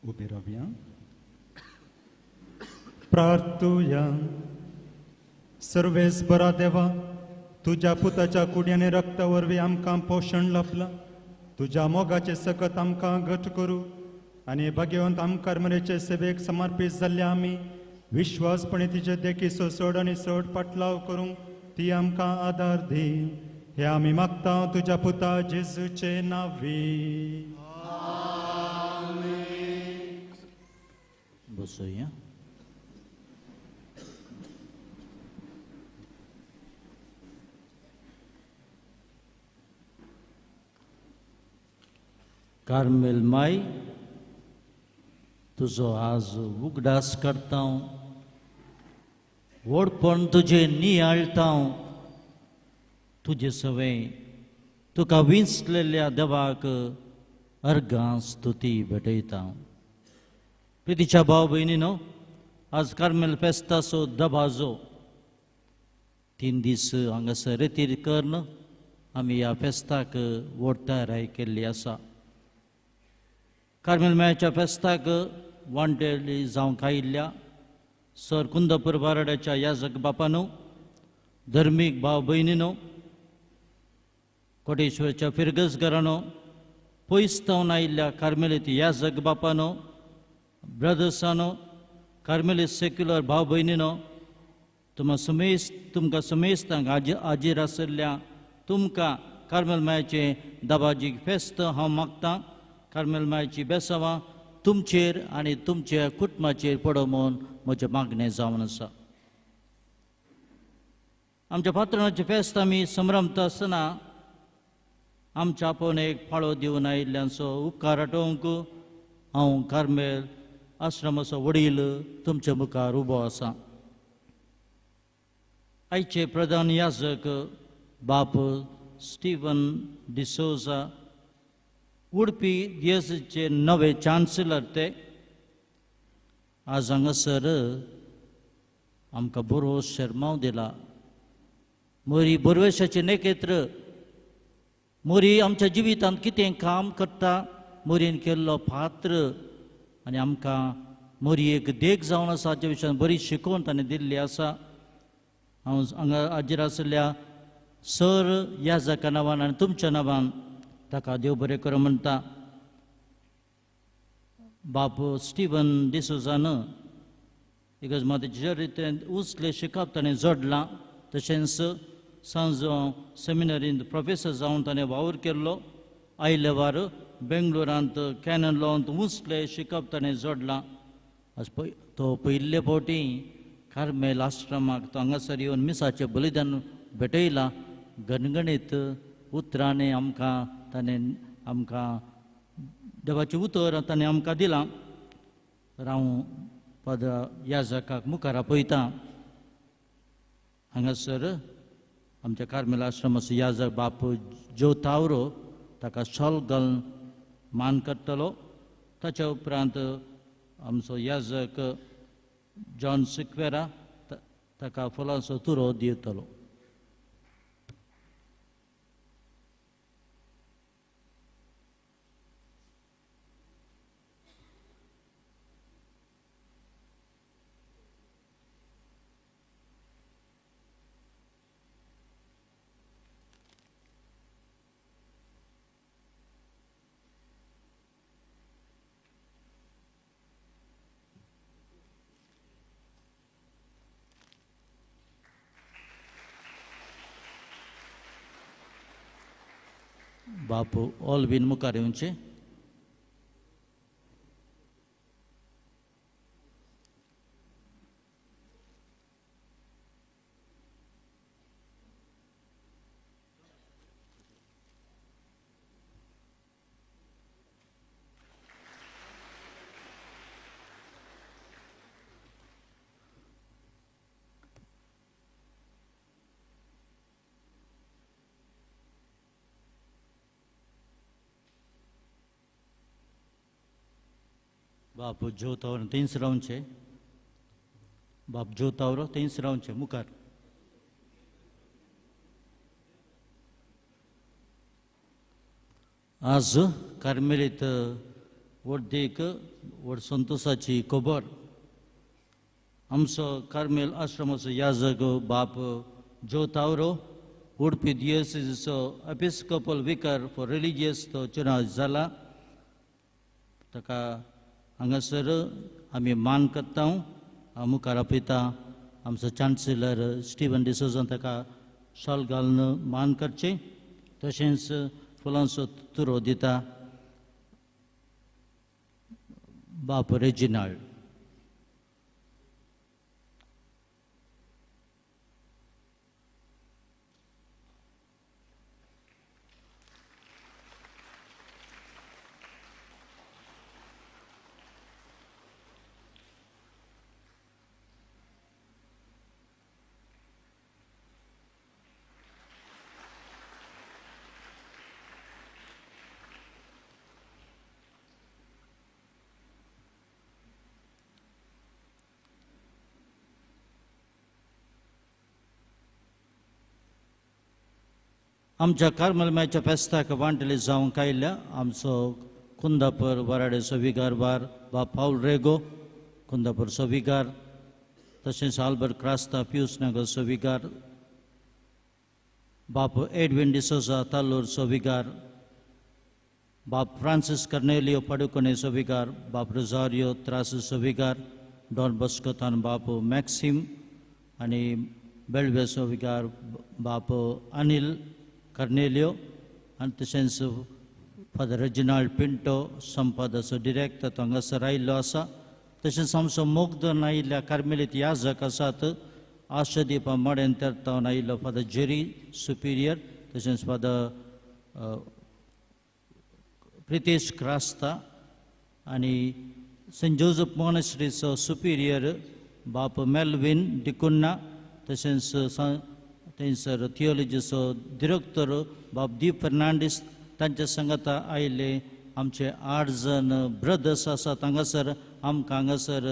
उबे रावया, प्रार्थुया. सर्वेस बरा देवा, तुज्या पुताच्या कुडयाने रक्ता वरवीं आमकां पोशण लाभलां. तुज्या मोगाचें सकत आमकां घट करूं आनी भाग्यवंत आमकां मरेचे सेवेक समर्पीत जाल्ल्या आमी विश्वासपणे तिचे देखीचो चड आनी चड पाटलाव करूंक ती आमकां आदार दी. हे आमी मागता तुज्या पुता जेजूचे नांवी. बसोया. कार्मेल माय, तुजो आज उगडास करता, व्हडपण तुजें नियाळटा. तुजे सवें तुका विंचलेल्या देवाक अर्गां स्तुती भेटयता. प्रितीच्या भाव भयणीनो, आज कार्मेल फेस्ताचो दबाजो 3 दीस हांगासर रेतीर करून आमी ह्या फेस्ताक व्हड तयारी केल्ली आसा. कार्मेल मायाच्या फेस्ताक वांटेली जावंक आयिल्ल्या सर कुंदापूर बाराड्याच्या याजक बापानो, धर्मीक भाव भयणीनो, कोटेश्वरच्या फिरगज घरानो, पयस थावन आयिल्ल्या कार्मेलीत याजक बापानो, ब्रदर्सानो, कार्मेलीत सेक्युलर भाव भयणीनो, तुमकां समेस्तांक आजीर आशिल्ल्या तुमकां कार्मेल मायाचें दबाजीक फेस्त हांव मागतां. कार्मेल मायाची बेसावां तुमचेर आनी तुमच्या कुटुंबाचेर पडो म्हूण म्हजें मागणें जावन आसा. आमच्या पात्रांचें फेस्त आमी संभ्रमता आसतना आमच्या आपोवन एक फाळो दिवन आयिल्ल्यांचो उपकार आठोवंक हांव कार्मेल आश्रमाचो वडील तुमच्या मुखार उबो आसा. आयचे प्रधान याजक बाप स्टीवन डिसोजा, उडपी दियेसीचे नवे चान्सलर, ते आज हांगासर आमकां बरो शेरमांव दिला. मोरी बोरवेशाचें नेकेत्र, मोरी आमच्या जिवितांत कितें काम करता, मोरीन केल्लो पात्र आनी आमकां मोरी एक देख जावन आसा हाच्या विशयान बरी शिकोवन ताणें दिल्ली आसा. हांव हांगा हाजीर आशिल्ल्या सर याजका नांवान आनी तुमच्या नांवान ताका देव बरें करूं म्हणटा. बाप स्टीवन डिसोजान इगर्ज मातेच्या चरित्रेंत उंचलें शिकप ताणें जोडलां. तशेंच सांजो सेमिनरींत प्रोफेसर जावन ताणें वावर केल्लो. आयले वार बेंगलोरांत कॅनन लॉंत उंचलें शिकप ताणें जोडलां. आज तो पयले फावटी कार्मेल आश्रमाक तो हांगासर येवन मिसाचें बलिदान भेटयलां. गणगणीत उतरांनी आमकां ताणें आमकां देवाचें उतर ताणें आमकां दिलां. तर हांव फादर याजकाक मुखार आपयतां. हांगासर आमच्या कार्मेल आश्रमाचो याजक बाप ज्यो तावरो ताका शॉल घालून मान करतलो. ताच्या उपरांत आमचो याजक जॉन सिक्वेरा ताका फुलांचो तुरो दितलो. बापू ऑलवीन मुखार येवचे. बाप ज्योतावर थंयच रावचे. बाप ज्योतावर थंयच रावचे मुखार. आज कार्मेलीत वर्देक व्हड संतोशाची खबर. आमचो कार्मेल आश्रमाचो याजक बाप जो तावरो उडपी दियसिचो एपिस्कोपल विकार फॉर रिलिजियस तो चुनाव जाला. ताका हांगासर आमी मान करता. मुखार आपयता आमचो चान्सिलर स्टिवन डिसोजान ताका शॉल घालून मान करचें, तशेंच फुलांचो तुरो दिता बाप रेजिनाल्ड. आमच्या कार्मलम्याच्या फेस्ताक वांटले जावंक आयिल्ल्या आमचो कुंदापूर वराडेचो विगार बार बाप पावल रेगो कुंदापूरचो विगार, तशेंच आल्बर्ट क्रास्ता पियूस नगरचो विगार, बाप एडविन डिसोजा ताल्लूरचो विगार, बाप फ्रांसीस कर्नेलियो पडुकोणेचो विगार, बाप रोजारियो त्रासीचो विगार, डॉन बॉस्कोतान बाप मॅक्सिम आनी बेळवेचो विगार बाप अनिल कर्नेलियो आनी तशेंच फादर रेजिनाल्ड पिंटो संपादचो डिरेक्टर तो हांगासर आयिल्लो आसा. तशेंच आमचो मोगदन आयिल्ल्या कार्मेलीत याजक आसात आशादीपा मडेन तेरतावन आयिल्लो फादर जेरी सुपिरियर, तशेंच फादर प्रितेश क्रास्ता आनी सेंट जोजफ मोनेस्ट्रीचो सुपिरियर बाप मेल्विन डिकुन्ना, तशेंच थंयसर थियोलॉजीचो डिरेक्टर बाब दीप फर्नांडीस तांच्या सांगाता आयिल्ले आमचे 8 जण ब्रदर्स आसात हांगासर आमकां हांगासर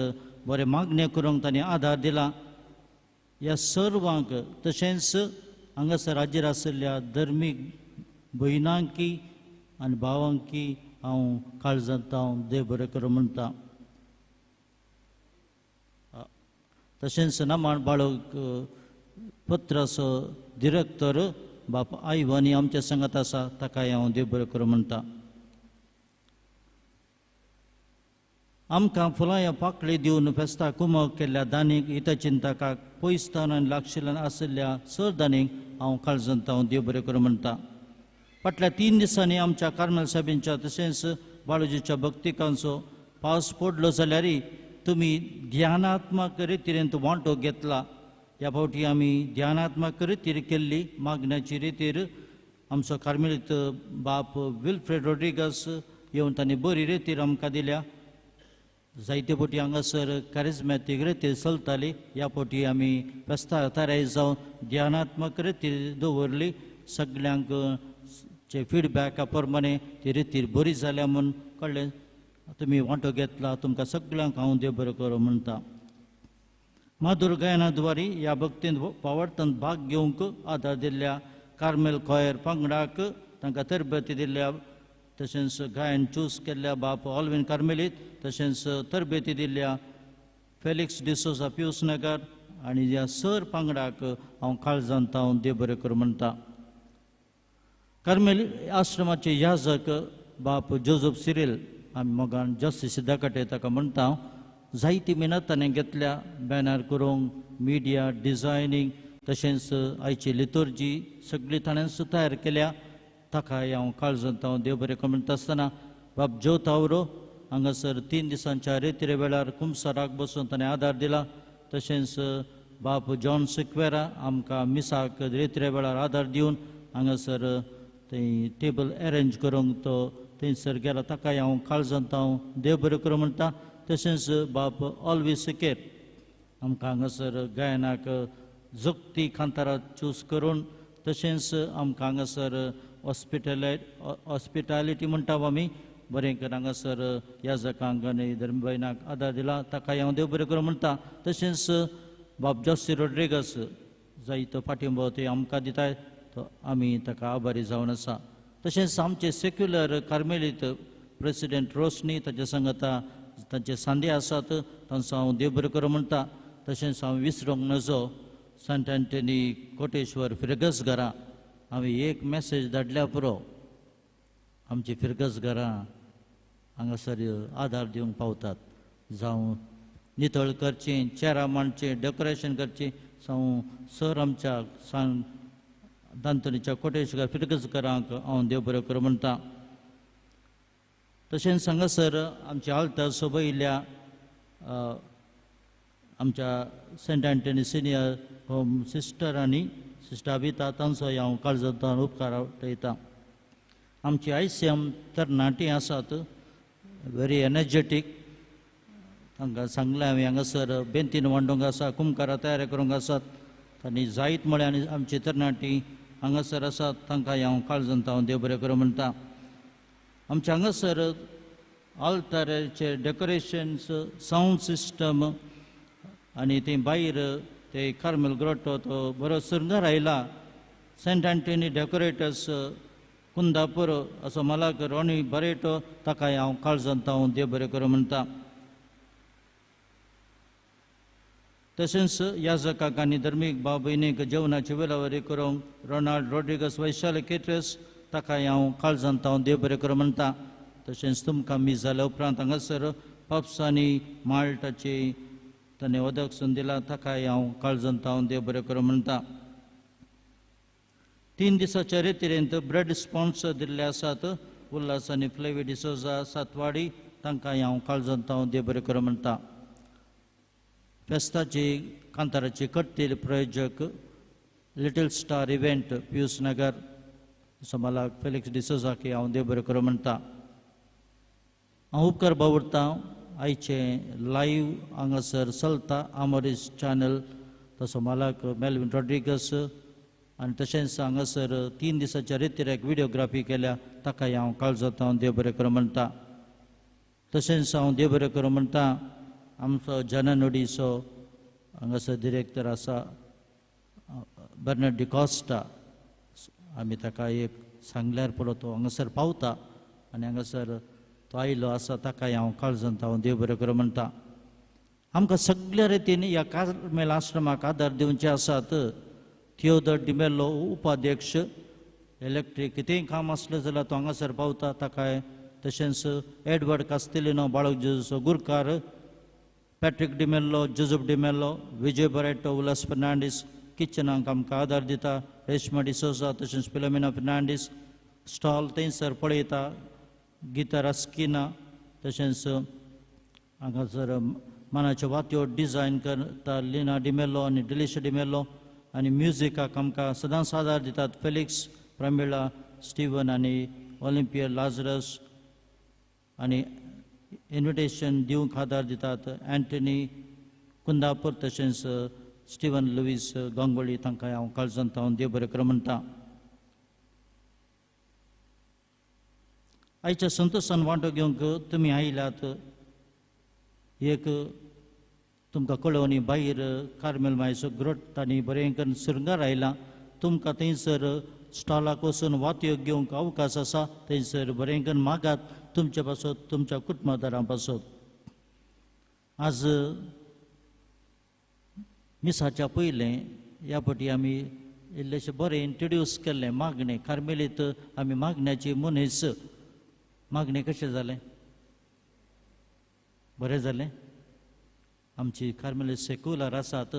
बरें मागणें करूंक तांणी आदार दिला. ह्या सर्वांक तशेंच हांगासर हाजीर आशिल्ल्या धर्मीक भयणांकी आनी भावांकी हांव काळजांत हांव देव बरें करूं म्हणटा. तशेंच नामाण बाळक पत्राचो डिरेक्टर बाप आयवानी आमच्या सांगात आसा ताकाय हांव देव बरें करूं म्हणटा. आमकां फुलां पाकळी दिवन फेस्ता कुमक केल्ल्या दानीक हितचिंतकाक पयसतान आनी लागशिल्ल्यान आशिल्ल्या सर दानीक हांव काळजांत हांव देव बरें करूं म्हणटा. फाटल्या 3 दिसांनी आमच्या कार्मेल साहेबांच्या तशेंच बाळूजीच्या भक्तिकांचो पावस पडलो जाल्यार तुमी ध्यानात्मक रितीन वांटो घेतला. ह्या फावटी आमी ध्यानात्मक रितीर केल्ली मागण्याची रितीर आमचो कार्मेलीत बाप विल्फ्रेड रोड्रिगस येवन तांणी बरी रितीर आमकां दिल्या. जायते फावटी हांगासर कॅरिज्मॅटीक रितीर चलताली. ह्या फावटी आमी फेस्ता तयार जावन ध्यानात्मक रितीर दवरली. सगल्यांक जे फिडबॅका प्रमाणे ती रितीर बरी जाल्या म्हूण कळ्ळें. तुमी वांटो घेतला तुमकां सगल्यांक हांव देव बरें करूं म्हणटा. माधुर गायनाद्वारी ह्या भक्तींत पावडतान भाग घेवंक आदार दिल्ल्या कार्मेल कॉयर पंगडाक तांकां तरबेती दिल्ल्या, तशेंच गायन चूज केल्ल्या बाप ऑलविन कार्मेलीत, तशेंच तरबेती दिल्ल्या फेलिक्स डिसोजा पियूस नगर आनी ह्या सर पंगडाक हांव काळजांत हांव देव बरें करूं म्हणटा. कार्मेल आश्रमाचे याजक बाप जोजफ सिरील आमी मोगान जस्तीस सिद्धाकटे ताका म्हणटा हांव जायती मेहनत ताणें घेतल्या बॅनर करूंक, मिडिया डिझायनींग, तशेंच आयची लितुर्जी सगळी ताणेंच तयार केल्या. ताकाय हांव काळजांत हांव देव बरें म्हणटा आसतना बाब जो तावरो हांगासर 3 दिसांच्या रेतिरे वेळार कुमसाराक बसून ताणें आदार दिला. तशेंच बाप जॉन सिक्वेरा आमकां मिसाक रेतिरे वेळार आदार दिवन हांगासर थंय टेबल अरेंज करूंक तो थंयसर गेला. ताकाय हांव काळजांत हांव देव बरें करूं म्हणटा. तशेंच बाप ऑलवीज सिकेर आमकां हांगासर गायनाक जोगती कांतारां चूज करून, तशेंच आमकां हांगासर हॉस्पिटॅलिटी म्हणटा आमी बरें करून हांगासर याजकांक आनी धर्मभयणाक आदार दिला. ताकाय हांव देव बरें करूं म्हणटा. तशेंच बाब जॉसी रोड्रिगस जायतो पाठिंबो ते आमकां दिताय तो आमी ताका आभारी जावन आसा. तशेंच आमचे सेक्युलर कार्मेलीत प्रेसिडेंट रोशनी ताच्या सांगाता तांचे सांदे आसात तांचो हांव देव बरें करूं म्हणटा. तशेंच हांव विसरूंक नजो सांत अँटनी कोटेश्वर फिरगस घरां हांवें एक मॅसेज धाडल्या पुरो आमची फिरगस घरां हांगासर आदार दिवंक पावतात. जावं नितळ करचें, चेरां मांडचें, डेकोरेशन करचें, जावं सर आमच्या सांत अँथनीच्या कोटेश्वर फिरगस घरांक हांव देव बरें करूं म्हणटा. तशेंच हांगासर आमच्या आल्तार सोबयिल्ल्या आमच्या Saint Anthony senior home sister आनी सिस्टर अबिता तांचो हांव काळजांतल्यान उपकार उलयतां. आमची आयसीएम तरणाटी आसात व्हेरी एनर्जेटीक, तांकां सांगलें हांवें हांगासर बेंतीन वांडूंक आसा, कुमकारां तयार करूंक आसात, तांणी जायत म्हळ्यार आनी आमची तरणाटी हांगासर आसात तांकां हांव काळजांत हांव देव बरें करूं म्हणटा. आमच्या हांगासर आल्ताराचे डेकोरेशन्स, सावंड सिस्टम आनी ते भायर ते कार्मेल ग्रोटो तो बरो सुंदर आयला. सेंट अँटनी डेकोरेटर्स कुंदापूर असो मालाक रोनी बरेटो ताकाय हांव काळजांत हांव देव बरें करूं म्हणटा. तशेंच याजकाक आनी धर्मीक भाव भयणीक जेवणाची वेलावरी करूंक रोनाल्ड रॉड्रिगस वैशाली केटर्स ताकाय हांव काळजांत हांव देव बरें करूं म्हणटा. तशेंच तुमकां मीस जाल्या उपरांत हांगासर पप्स आनी माल्टाची ताणें उदक सून दिलां ताकाय हांव काळजांत हांव देव बरें करूं म्हणटा. 3 दिसाच्या रेतिरेंत ब्रेड स्पॉन्सर दिल्ले आसात उल्हास आनी फ्लेवी डिसोजा सातवाडी तांकां हांव काळजांत हांव देव बरें करूं म्हणटा. फेस्ताची कांताराची कट्टील प्रायोजक लिटल स्टार इव्हेंट पियूस नगर समालाक फेलिक्स डिसोजाक हांव देव बरें करूं म्हणटा. हांव उपकार बावुरतां आयचें लायव्ह हांगासर चलता आमोरीस चॅनल तसो मालक मेलवीन रॉड्रिगस आनी तशेंच हांगासर 3 दिसाच्या रितिरेक व्हिडियोग्राफी केल्या ताकाय हांव काळजांत हांव देव बरें करूं म्हणटा. तशेंच हांव देव बरें करूं म्हणटा आमचो जननुडीचो हांगासर डिरेक्टर आसा बर्नर्ड डिकॉस्टा, आमी ताका एक सांगल्यार पळो तो हांगासर पावता आनी हांगासर तो आयलो आसा ताकाय हांव काळजांत हांव देव बरें करूं म्हणटा. आमकां सगल्या रितीन ह्या कार्मेल आश्रमाक आदार दिवचे आसात. थियोदर डिमेल्लो उपाध्यक्ष इलेक्ट्रीक कितेंय काम आसलें जाल्यार तो हांगासर पावता ताकाय. तशेंच एडवर्ड कास्तेलिनो बाळक जेजूचो गुरकार, Patrick D'Mello, Joseph D'Mello, Vijay Barreto, Ulhas Fernandes किचनाक आमकां आदार दिता, रेश्मा डिसोजा तशेंच फिलोमिना फर्नांडीस स्टॉल थंयसर पळयता, गीता रास्किना तशेंच हांगासर मानाच्यो वात्यो डिजायन करता लिना डिमेल्लो आनी डिलिशा डिमेल्लो आनी म्युजिकाक आमकां सदांच आदार दितात फेलिक्स, प्रमिळा, स्टिवन आनी ऑलिम्पियर लाजरस आनी इन्विटेशन दिवंक आदार दितात अँटनी कुंदापूर तशेंच स्टिवन लुईस गांगोळी तांकां हांव काळजांत हांव देव बरें करूं म्हणटा. आयच्या संतोशान वांटो घेवंक तुमी आयल्यात एक तुमकां कळोवणी भायर कार्मेल मायचो ग्रोट तांणी बरें करून सुरंगार आयला तुमकां थंयसर स्टॉलाक वचून वातयो घेवंक अवकाश आसा थंयसर बरें करून मागात तुमचे पासत तुमच्या कुटुंबादारां पासत. आज मिसाच्या पयलें ह्या फावटी आमी इल्लेशें बरें इंट्रोड्यूस केल्लें मागणें कार्मेलीत आमी मागण्याची मनीस मागणें कशें जालें बरें जालें. आमची कार्मेली सेक्युलर आसात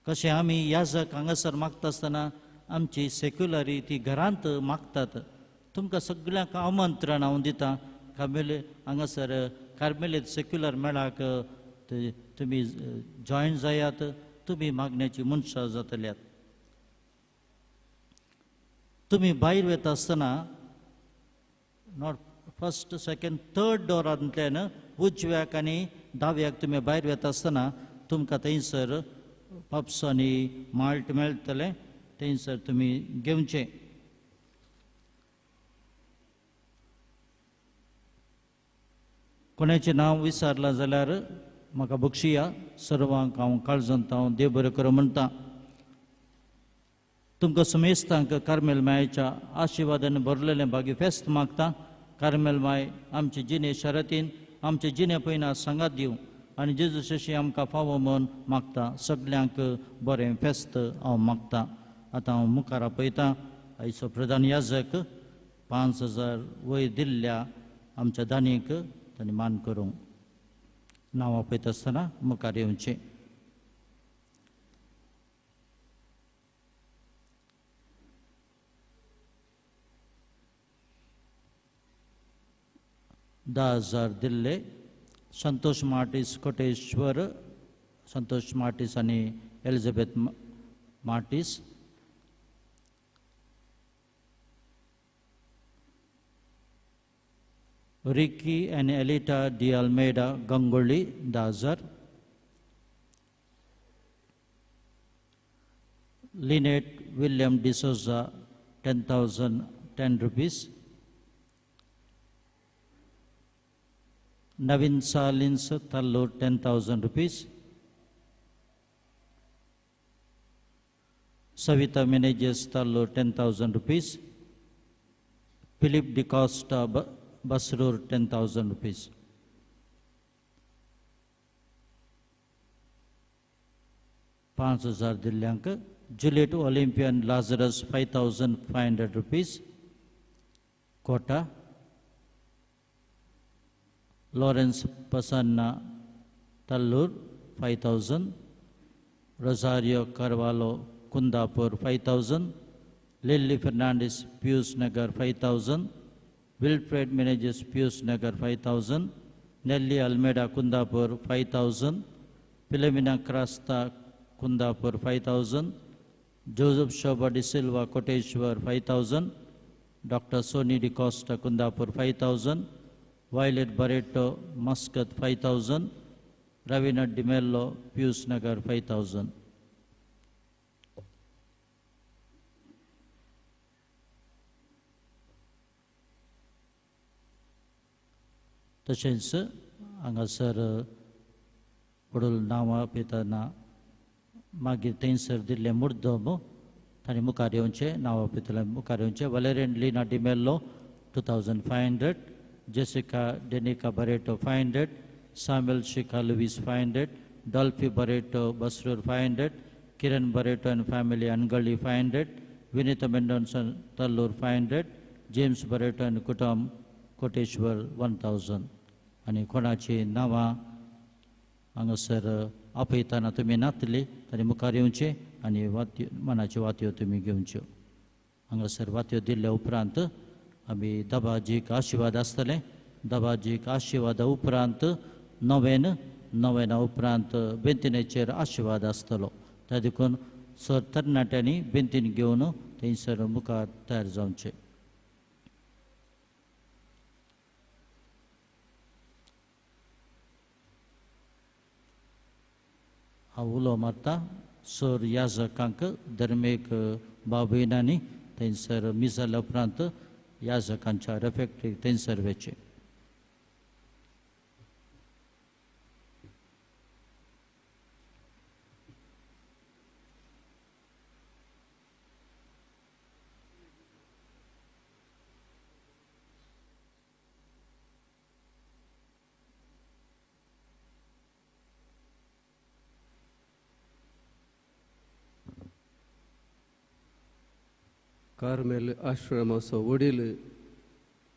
कशें आमी याजक हांगासर मागता आसतना आमची सेक्युलरी ती घरांत मागतात. तुमकां सगळ्यांक आमंत्रण हांव दितां कार्मेली हांगासर कार्मेलीत सेक्युलर मेळाक तुमी जॉयन जायात, तुमी मागण्याची मनशां जातल्यात. तुमी भायर वता आसतना not first second third डोरांतल्यान उजव्याक आनी दाव्याक तुमी भायर वता आसतना तुमकां थंयसर पप्स आनी माल्ट मेळटलें थंयसर तुमी घेवचें. कोणाचें नांव विचारलां जाल्यार म्हाका बक्षिया सर्वांक हांव काळजांत हांव देव बरें करूं म्हणटा. तुमकां समेस्तांक कार्मेल मायेच्या आशिर्वादान भरलेलें भाग्य फेस्त मागता. कार्मेल माय आमचे जिणे शरतीन आमचे जिणे पयना सांगात दिवं आनी जेजू शशी आमकां फावो म्हूण मागता. सगल्यांक बरें फेस्त हांव मागता. आतां हांव मुखार आपयतां आयचो प्रधान याजक 5000 वयर दिल्ल्या आमच्या दानीक तांणी मान करूंक नांव आपयता आसतना मुखार येवचें. 10,000 दिल्ले संतोष मार्टीस कोटेश्वर, संतोष मार्टीस आनी Elizabeth Martis. Ricky and Elita de Almeida Ganguly 10,000. Lynette William D'Souza 10,010 rupees. Naveen Salins Tallur 10,000 rupees. Savita Menezes Tallur 10,000 rupees. Philip D'Costa Basrur 10,000 rupees. 5,000 दिल्यांक Juliet Olympian Lazarus 5,500 rupees. Kota Lawrence Pasanna Tallur 5,000. Rosario Carvalho Kundapur 5,000. Lily Fernandez Pius Nagar 5,000. Wilfred Menezes Pius Nagar 5,000. Nelly Almeida Kundapur 5,000. Philomena Crasta Kundapur 5,000. Joseph Shobha De Silva Koteshwar 5,000. Dr. Sony D'Costa Kundapur 5,000. Violet Barreto Muscat 5,000. Ravina D'Mello Pius Nagar 5,000. तशेंच हांगासर वडूल नांवां पितना मागीर थंयसर दिल्लें मुर्दम तांणी मुखार येवचें, नांवां पितले मुखार येवचें. Valerian Lina D'Mello 2,500. Jessica Denica Barreto 500. Samuel Shikha Luis 500. Dolphy Barreto Basrur 500. Kiran Barreto and family Angali 500. Vinita Mendonca Tallur 500. James Barreto and कुटुंब कोटेश्वर 1,000. आनी कोणाची नांवां हांगासर आपयतना तुमी नातली तांणी मुखार येवचें आनी वातयो मनाच्यो वातयो तुमी घेवच्यो. हांगासर वातयो दिल्ल्या उपरांत आमी दबाजीक आशिर्वाद आसतले. दबाजीक आशिर्वादा उपरांत नवेन, नवेना उपरांत बेंतिनेचेर आशिर्वाद आसतलो. त्या देखून सर तरणाट्यांनी बेंतीन घेवन थंयसर मुखार तयार जावचें. हांव उलो मारता सर याजकांक धर्मीक भाव भयणांनी थंयसर मीस जाल्या उपरांत याजकांच्या रेफेक्टरीक थंयसर वचचें. कार्मेल आश्रमाचो वडील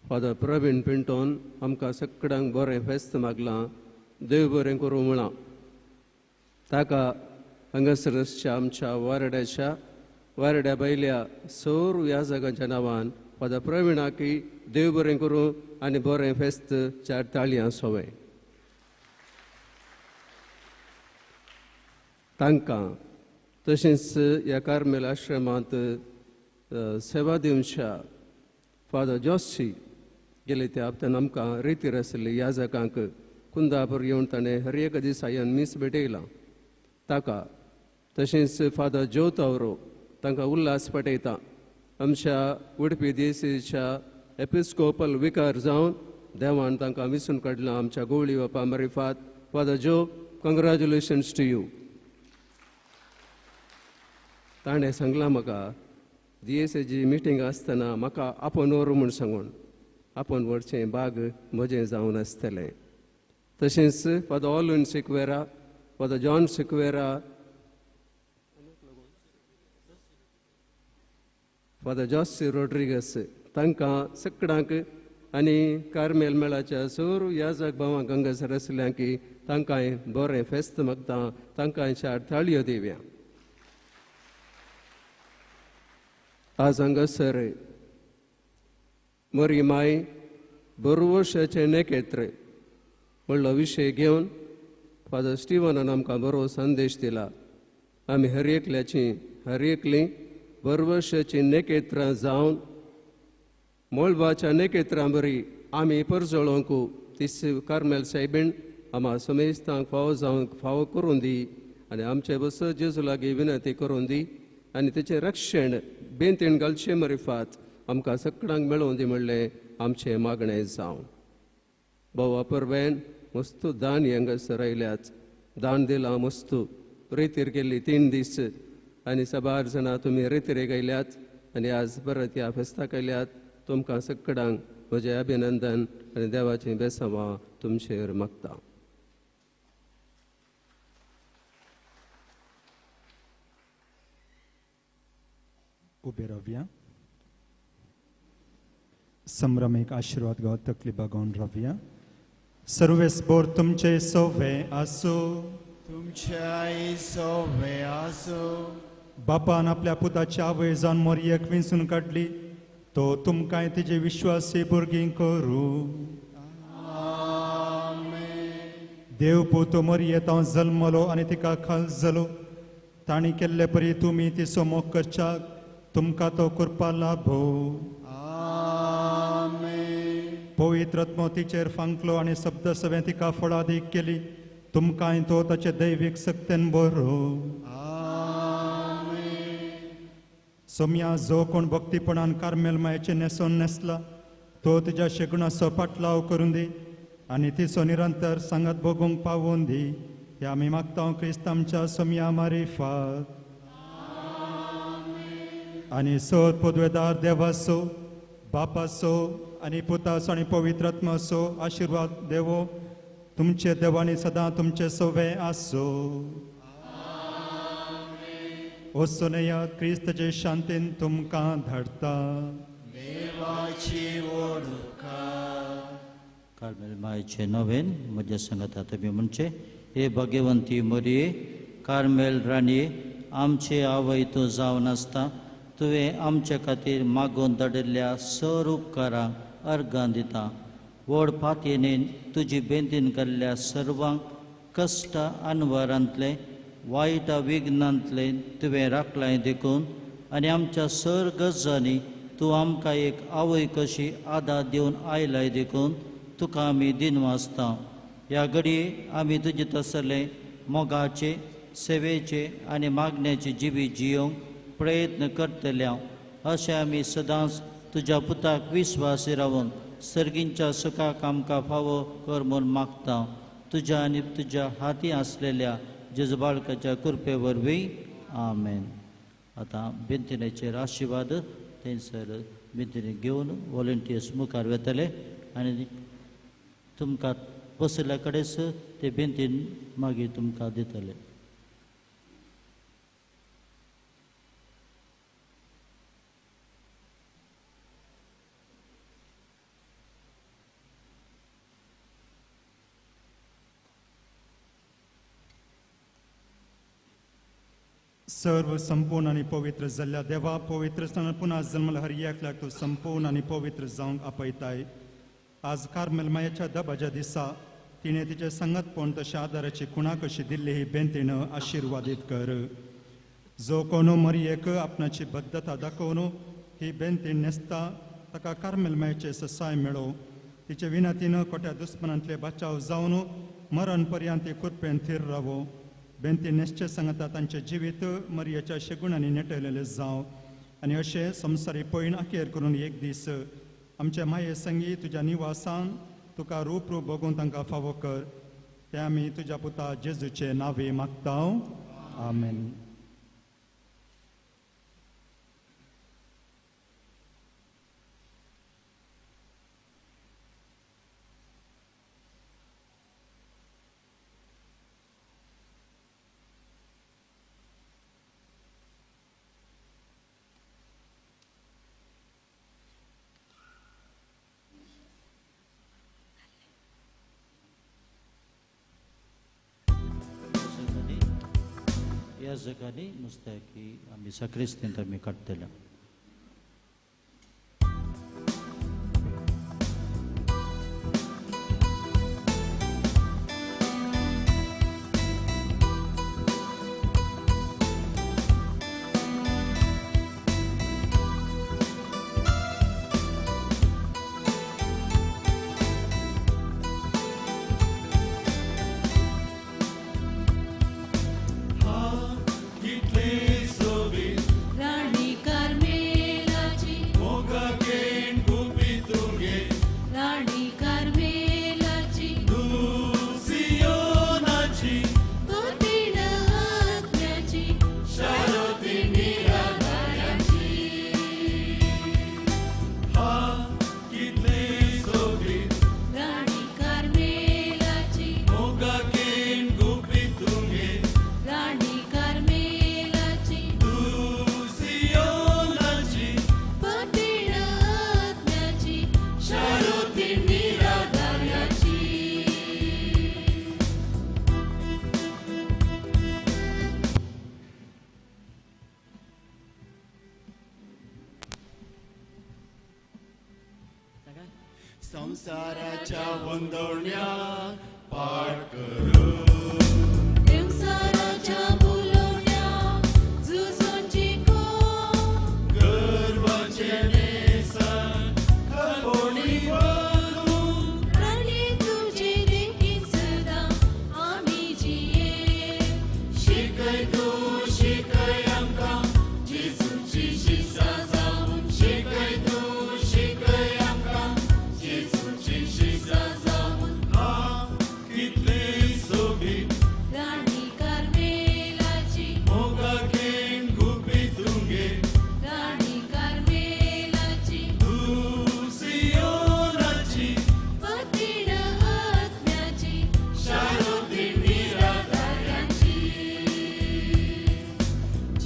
फादर प्रवीण पिंटोन आमकां सगळ्यांक बरें फेस्त मागलां, देव बरें करूं म्हळां. ताका हांगासरच्या आमच्या वारड्याच्या वारड्या भायल्या सौर ह्या जागांच्या नांवान फादर प्रवीणाकय देव बरें करूं आनी बरें फेस्त चार ताळयां सोवें. तांकां तशेंच ह्या कार्मेल आश्रमांत सेवा दिवच्या फादर जोशी गेले त्या हप्त्यान आमकां रितीर आशिल्ले ह्या जागांक कुंदापूर येवन ताणें हर एक दिसा येवन मीस भेटयलां. ताका तशेंच फादर जो तावरो तांकां उल्हास पटयता. आमच्या उडपी देशीच्या एपिस्कोपल विकार जावन देवान तांकां विसून काडलां आमच्या गोवळी बापा मरिफात. Father Joe, congratulations to you. ताणें सांगलां म्हाका दियेसेची मिटींग आसतना म्हाका आपोवन व्हरू म्हूण सांगून आपोवन व्हरचें बाग म्हजें जावन आसतलें. तशेंच Father Alwyn Sequeira, Father John Sequeira, Father Josy Rodrigues तांकां सगळ्यांक आनी कार्मेल मेळाच्या सोर याजक भावांक हांगासर आसल्या की तांकांय बरें फेस्त मागता, तांकांय चार थाळयो दिवया. आज हांगासर मोरी माय बरवशाचें नेकेत्र म्हणलो विशय घेवन फादर स्टिवनान आमकां बरो संदेश दिला. आमी हर एकल्याची हर एकली बरवशाचीं नेकेत्रां जावन मळबाच्या नेकेत्रां बरी आमी परजळोवंक तीस कार्मेल सायबीण आमा समेस्तांक फावो जावंक फावो करून दी आनी आमचे बस जेजू लागीं विनंती करून दी आनी तेचें रक्षण बेंतीण घालचें मरिफात आमकां सगळ्यांक मेळोवन दी म्हणलें आमचें मागणें जावं. भावा परबेन मस्तू दान हांगासर आयल्यात, दान दिलां मस्तू रेतीर केल्ली 3 दीस आनी साबार जाणां तुमी रेतीरेक आयल्यात आनी आज परत ह्या फेस्ताक आयल्यात. तुमकां सगळ्यांक म्हजें अभिनंदन आनी देवाचीं बेसांवां तुमचेर मागता. उबे रावया, संभ्रमेक आशिर्वाद गाव तकली बागोवन रावया. सर्वेस्पोर तुमचे सोवे आसो, तुमच्या सोवे आसो. बापान आपल्या पुताची आवय जावन मोरयेक विंचून काडली, तो तुमकांय तिजे विश्वासी भुरगीं करूं. देव पूत मोरयेंत हांव जल्मलो आनी तिका खाल जालो. तांणी केल्ले परी तुमी तिचो मोग करच्याक तुमकां तो कृपा लाभो. पवित्र आत्मो तिचेर फांकलो आनी शब्द सवें तिका फळादीक केली. तुमकांय तो ताचे दैवीक सक्तेन बरो. सोम्या जो कोण भक्तीपणान कार्मेल मायेचें न्हेसोन न्हेसला तो तुज्या शेगुणाचो पाटलाव करून दी आनी तिचो निरंतर सांगात भोगूंक पावोवन दी. ह्या आमी मागता क्रिस्त आमच्या सोम्या मारिफात. आनी सोद पदवेदार देवाचो बापाचो आनी पुताचो आनी पवित्र आत्माचो आशिर्वाद देवो तुमचे देवानी सदां तुमचे सोवे आसो. वचून क्रिस्तचे शांतीन तुमकां धाडटा. देवाची ओळखा. कार्मेल मायचे नवेन म्हज्या सांगता तुमी म्हणचे, हे भगवंती मोरये कार्मेल राणये, आमचे आवय तूं जावन आसता, तुवें आमचे खातीर मागोवन धाडिल्ल्या सर उपकारांक अर्गां दिता. व्हड पातयेन तुजी बेंतीन केल्ल्या सर्वांक कश्ट अनवरांतले वायट विघ्नांतले तुवें राखलाय देखून आनी आमच्या सर गजांनी तूं आमकां एक आवय कशी आदार दिवन आयलाय देखून तुका आमी दिनवासता. ह्या घडये आमी तुजे तसले मोगाचे सेवेचे आनी मागण्याचे जिवीत जियोवंक प्रयत्न करतल्या अशें आमी सदांच तुज्या पुताक विस्वासी रावन सर्गींच्या सुखाक आमकां फावो कर म्हूण मागता. तुज्या आनी तुज्या हाती आसलेल्या जेजू बाळकाच्या कृपे वरवीं आमेन. आतां भिंतीनेचेर आशिर्वाद थंयसर भिंतीने घेवन वॉलंटियर्स मुखार वेतले आनी तुमकां बशिल्ल्या कडेच ते भिंतीन मागीर तुमकां दितले. सर्व संपूर्ण आनी पवित्र जाल्ल्या देवा, पवित्र स्थानार पुनः जल्मला हर एकल्याक तूं संपूर्ण आनी पवित्र जावंक आपयताय. आज कार्मेल मायेच्या दबाज्या दिसा तिणें तिचें संगतपण तशें आदाराची खुणा कशी दिल्ली ही बेंतीण आशिर्वादीत कर. जो कोण मरयेक आपणाची बद्धता दाखोवन ही बेंतीण न्हेसता ताका कार्मेल मायेचें ससाय मेळो. तिचे विनंतीन खोट्या दुस्मनांतले बचाव जावन मरण पर्यंत ती कृपेन थीर रावो. बेंती न्हेसचे सांगता तांचें जिवीत मरयेच्या शेगुणांनी नेटयलेलें जावं आनी अशें संवसारी पयण अखेर करून एक दीस आमच्या माये संगी तुज्या निवासान तुका रूप रूप बघून तांकां फावो कर. ते आमी तुज्या पुता जेजूचे नांवे मागता. आमेन. याजकांनी नुस्त्याकी आमी साक्रिस्तींत आमी काडटले. राणी कार्मेलाची राणी कार्मेलाची गोतीण आत्म्याची शारोती निराधाराची. राणी कार्मेलाची राणी कार्मेलाची पतीण आत्म्याची शारोती निराधाराची. संसाराच्या वंदवण्या पाठ करू संसाराच्या बोलवण्या झुजून जिखो गर्वाचे नेसन खपोणी बघू राणी तुझी देखील सदा आम्ही जिये. शिकय तू शिकय आमकां जेजूची शिसा जावन शिकय तू शिकय आमकां जेजूची शिसा जावन. हा कितले सोबीत राणी कार्मेलाची मोगाकेन गुपीत तुगे राणी कार्मेलाची तू सियोनाची पतीण आत्म्याची शारोती निराधाराची.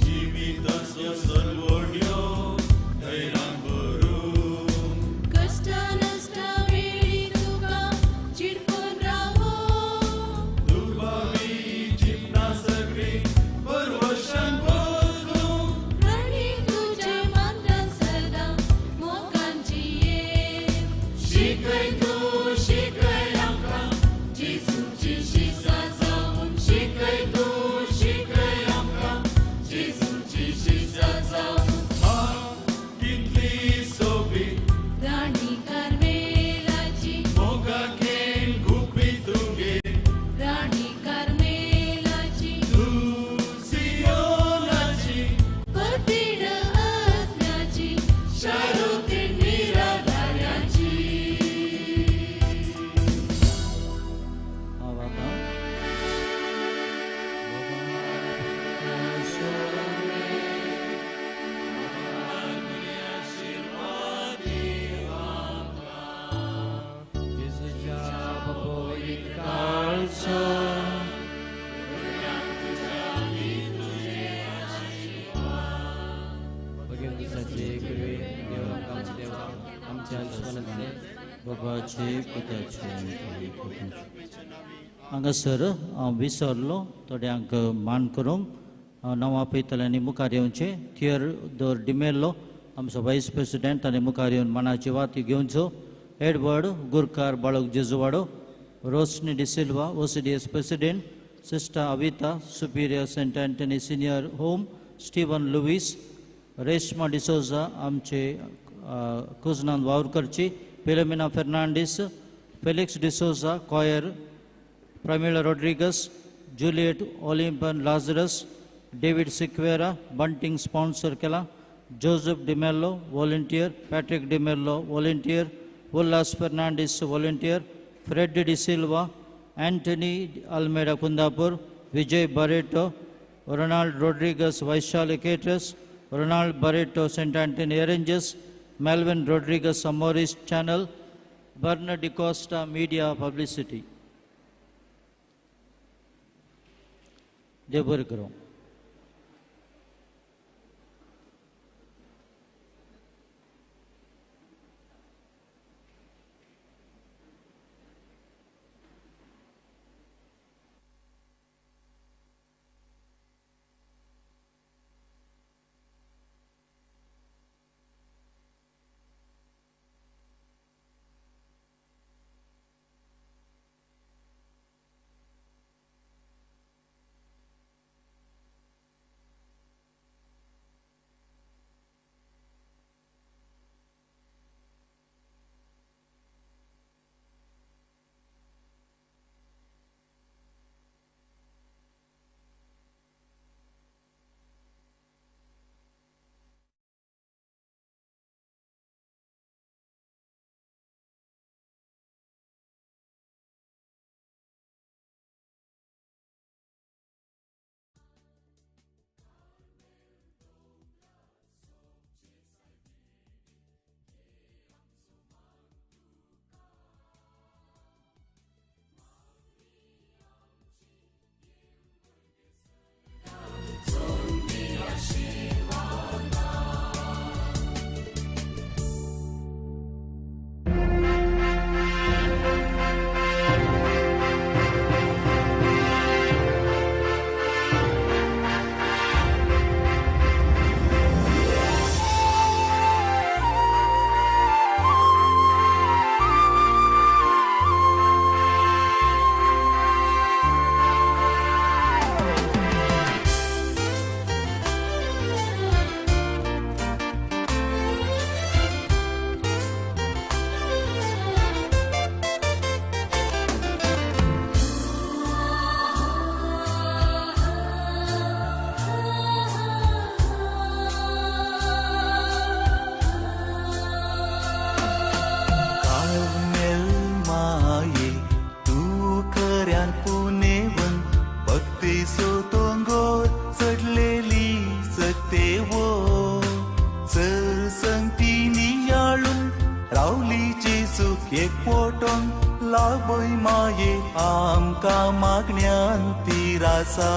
जिविताचो सरवण्यो धैर्यान भरून कश्टा नश्टा वेळी तुका चिडकून रावो दुर्भावी जिपना सगळी परवशान बदलूं राणी तुझ्या मात्रान सदा मोगान जिये. शिकय तू शिकय आमकां जेजूची शिसा जावन शिकय तू शिकय आमकां जेजूची शिसा जावन. हा कितली सोबीत राणी कार्मेलाची मोगाकेन गुपीत तुगे राणी कार्मेलाची तू सियोनाची पतीण आत्म्याची शारोती निराधाराची. हांव आतां बाबाचे पुताचे आनी पवित्र आत्म्याचे. हांगासर हांव विसरलो थोड्यांक मान करूंक. हांव नांव आपयतल्यांनी मुखार येवचें. थियोदोर डिमेल्लो आमचो वायस प्रेसिडेंट ताणें मुखार येवन मानाची वाती घेवचो. एडवर्ड गुरकार बाळक जेजुवाडो, Roshni D'Silva OCDS president, sister Avita superior Saint Anthony senior home, Steven Lewis, Reshma D'Souza आमचे कुजनान वावर करची, Philomena Fernandes, Felix D'Souza choir, Pramila Rodrigues, Juliet Olympian Lazarus, David Sequeira bunting sponsor केला, Joseph D'Mello volunteer, Patrick D'Mello volunteer, Ulhas Fernandes volunteer, Freddy D'Silva, Antony Almeida Kundapur, Vijay Barreto, Ronald Rodrigues Vaishali caterers, Ronald Barreto Saint Anthony arrangers, Melvin Rodrigues Amoris channel, Bernard D'Costa media publicity. देव बरें करूं. लाभय माये आमकां मागण्यान ती रासा.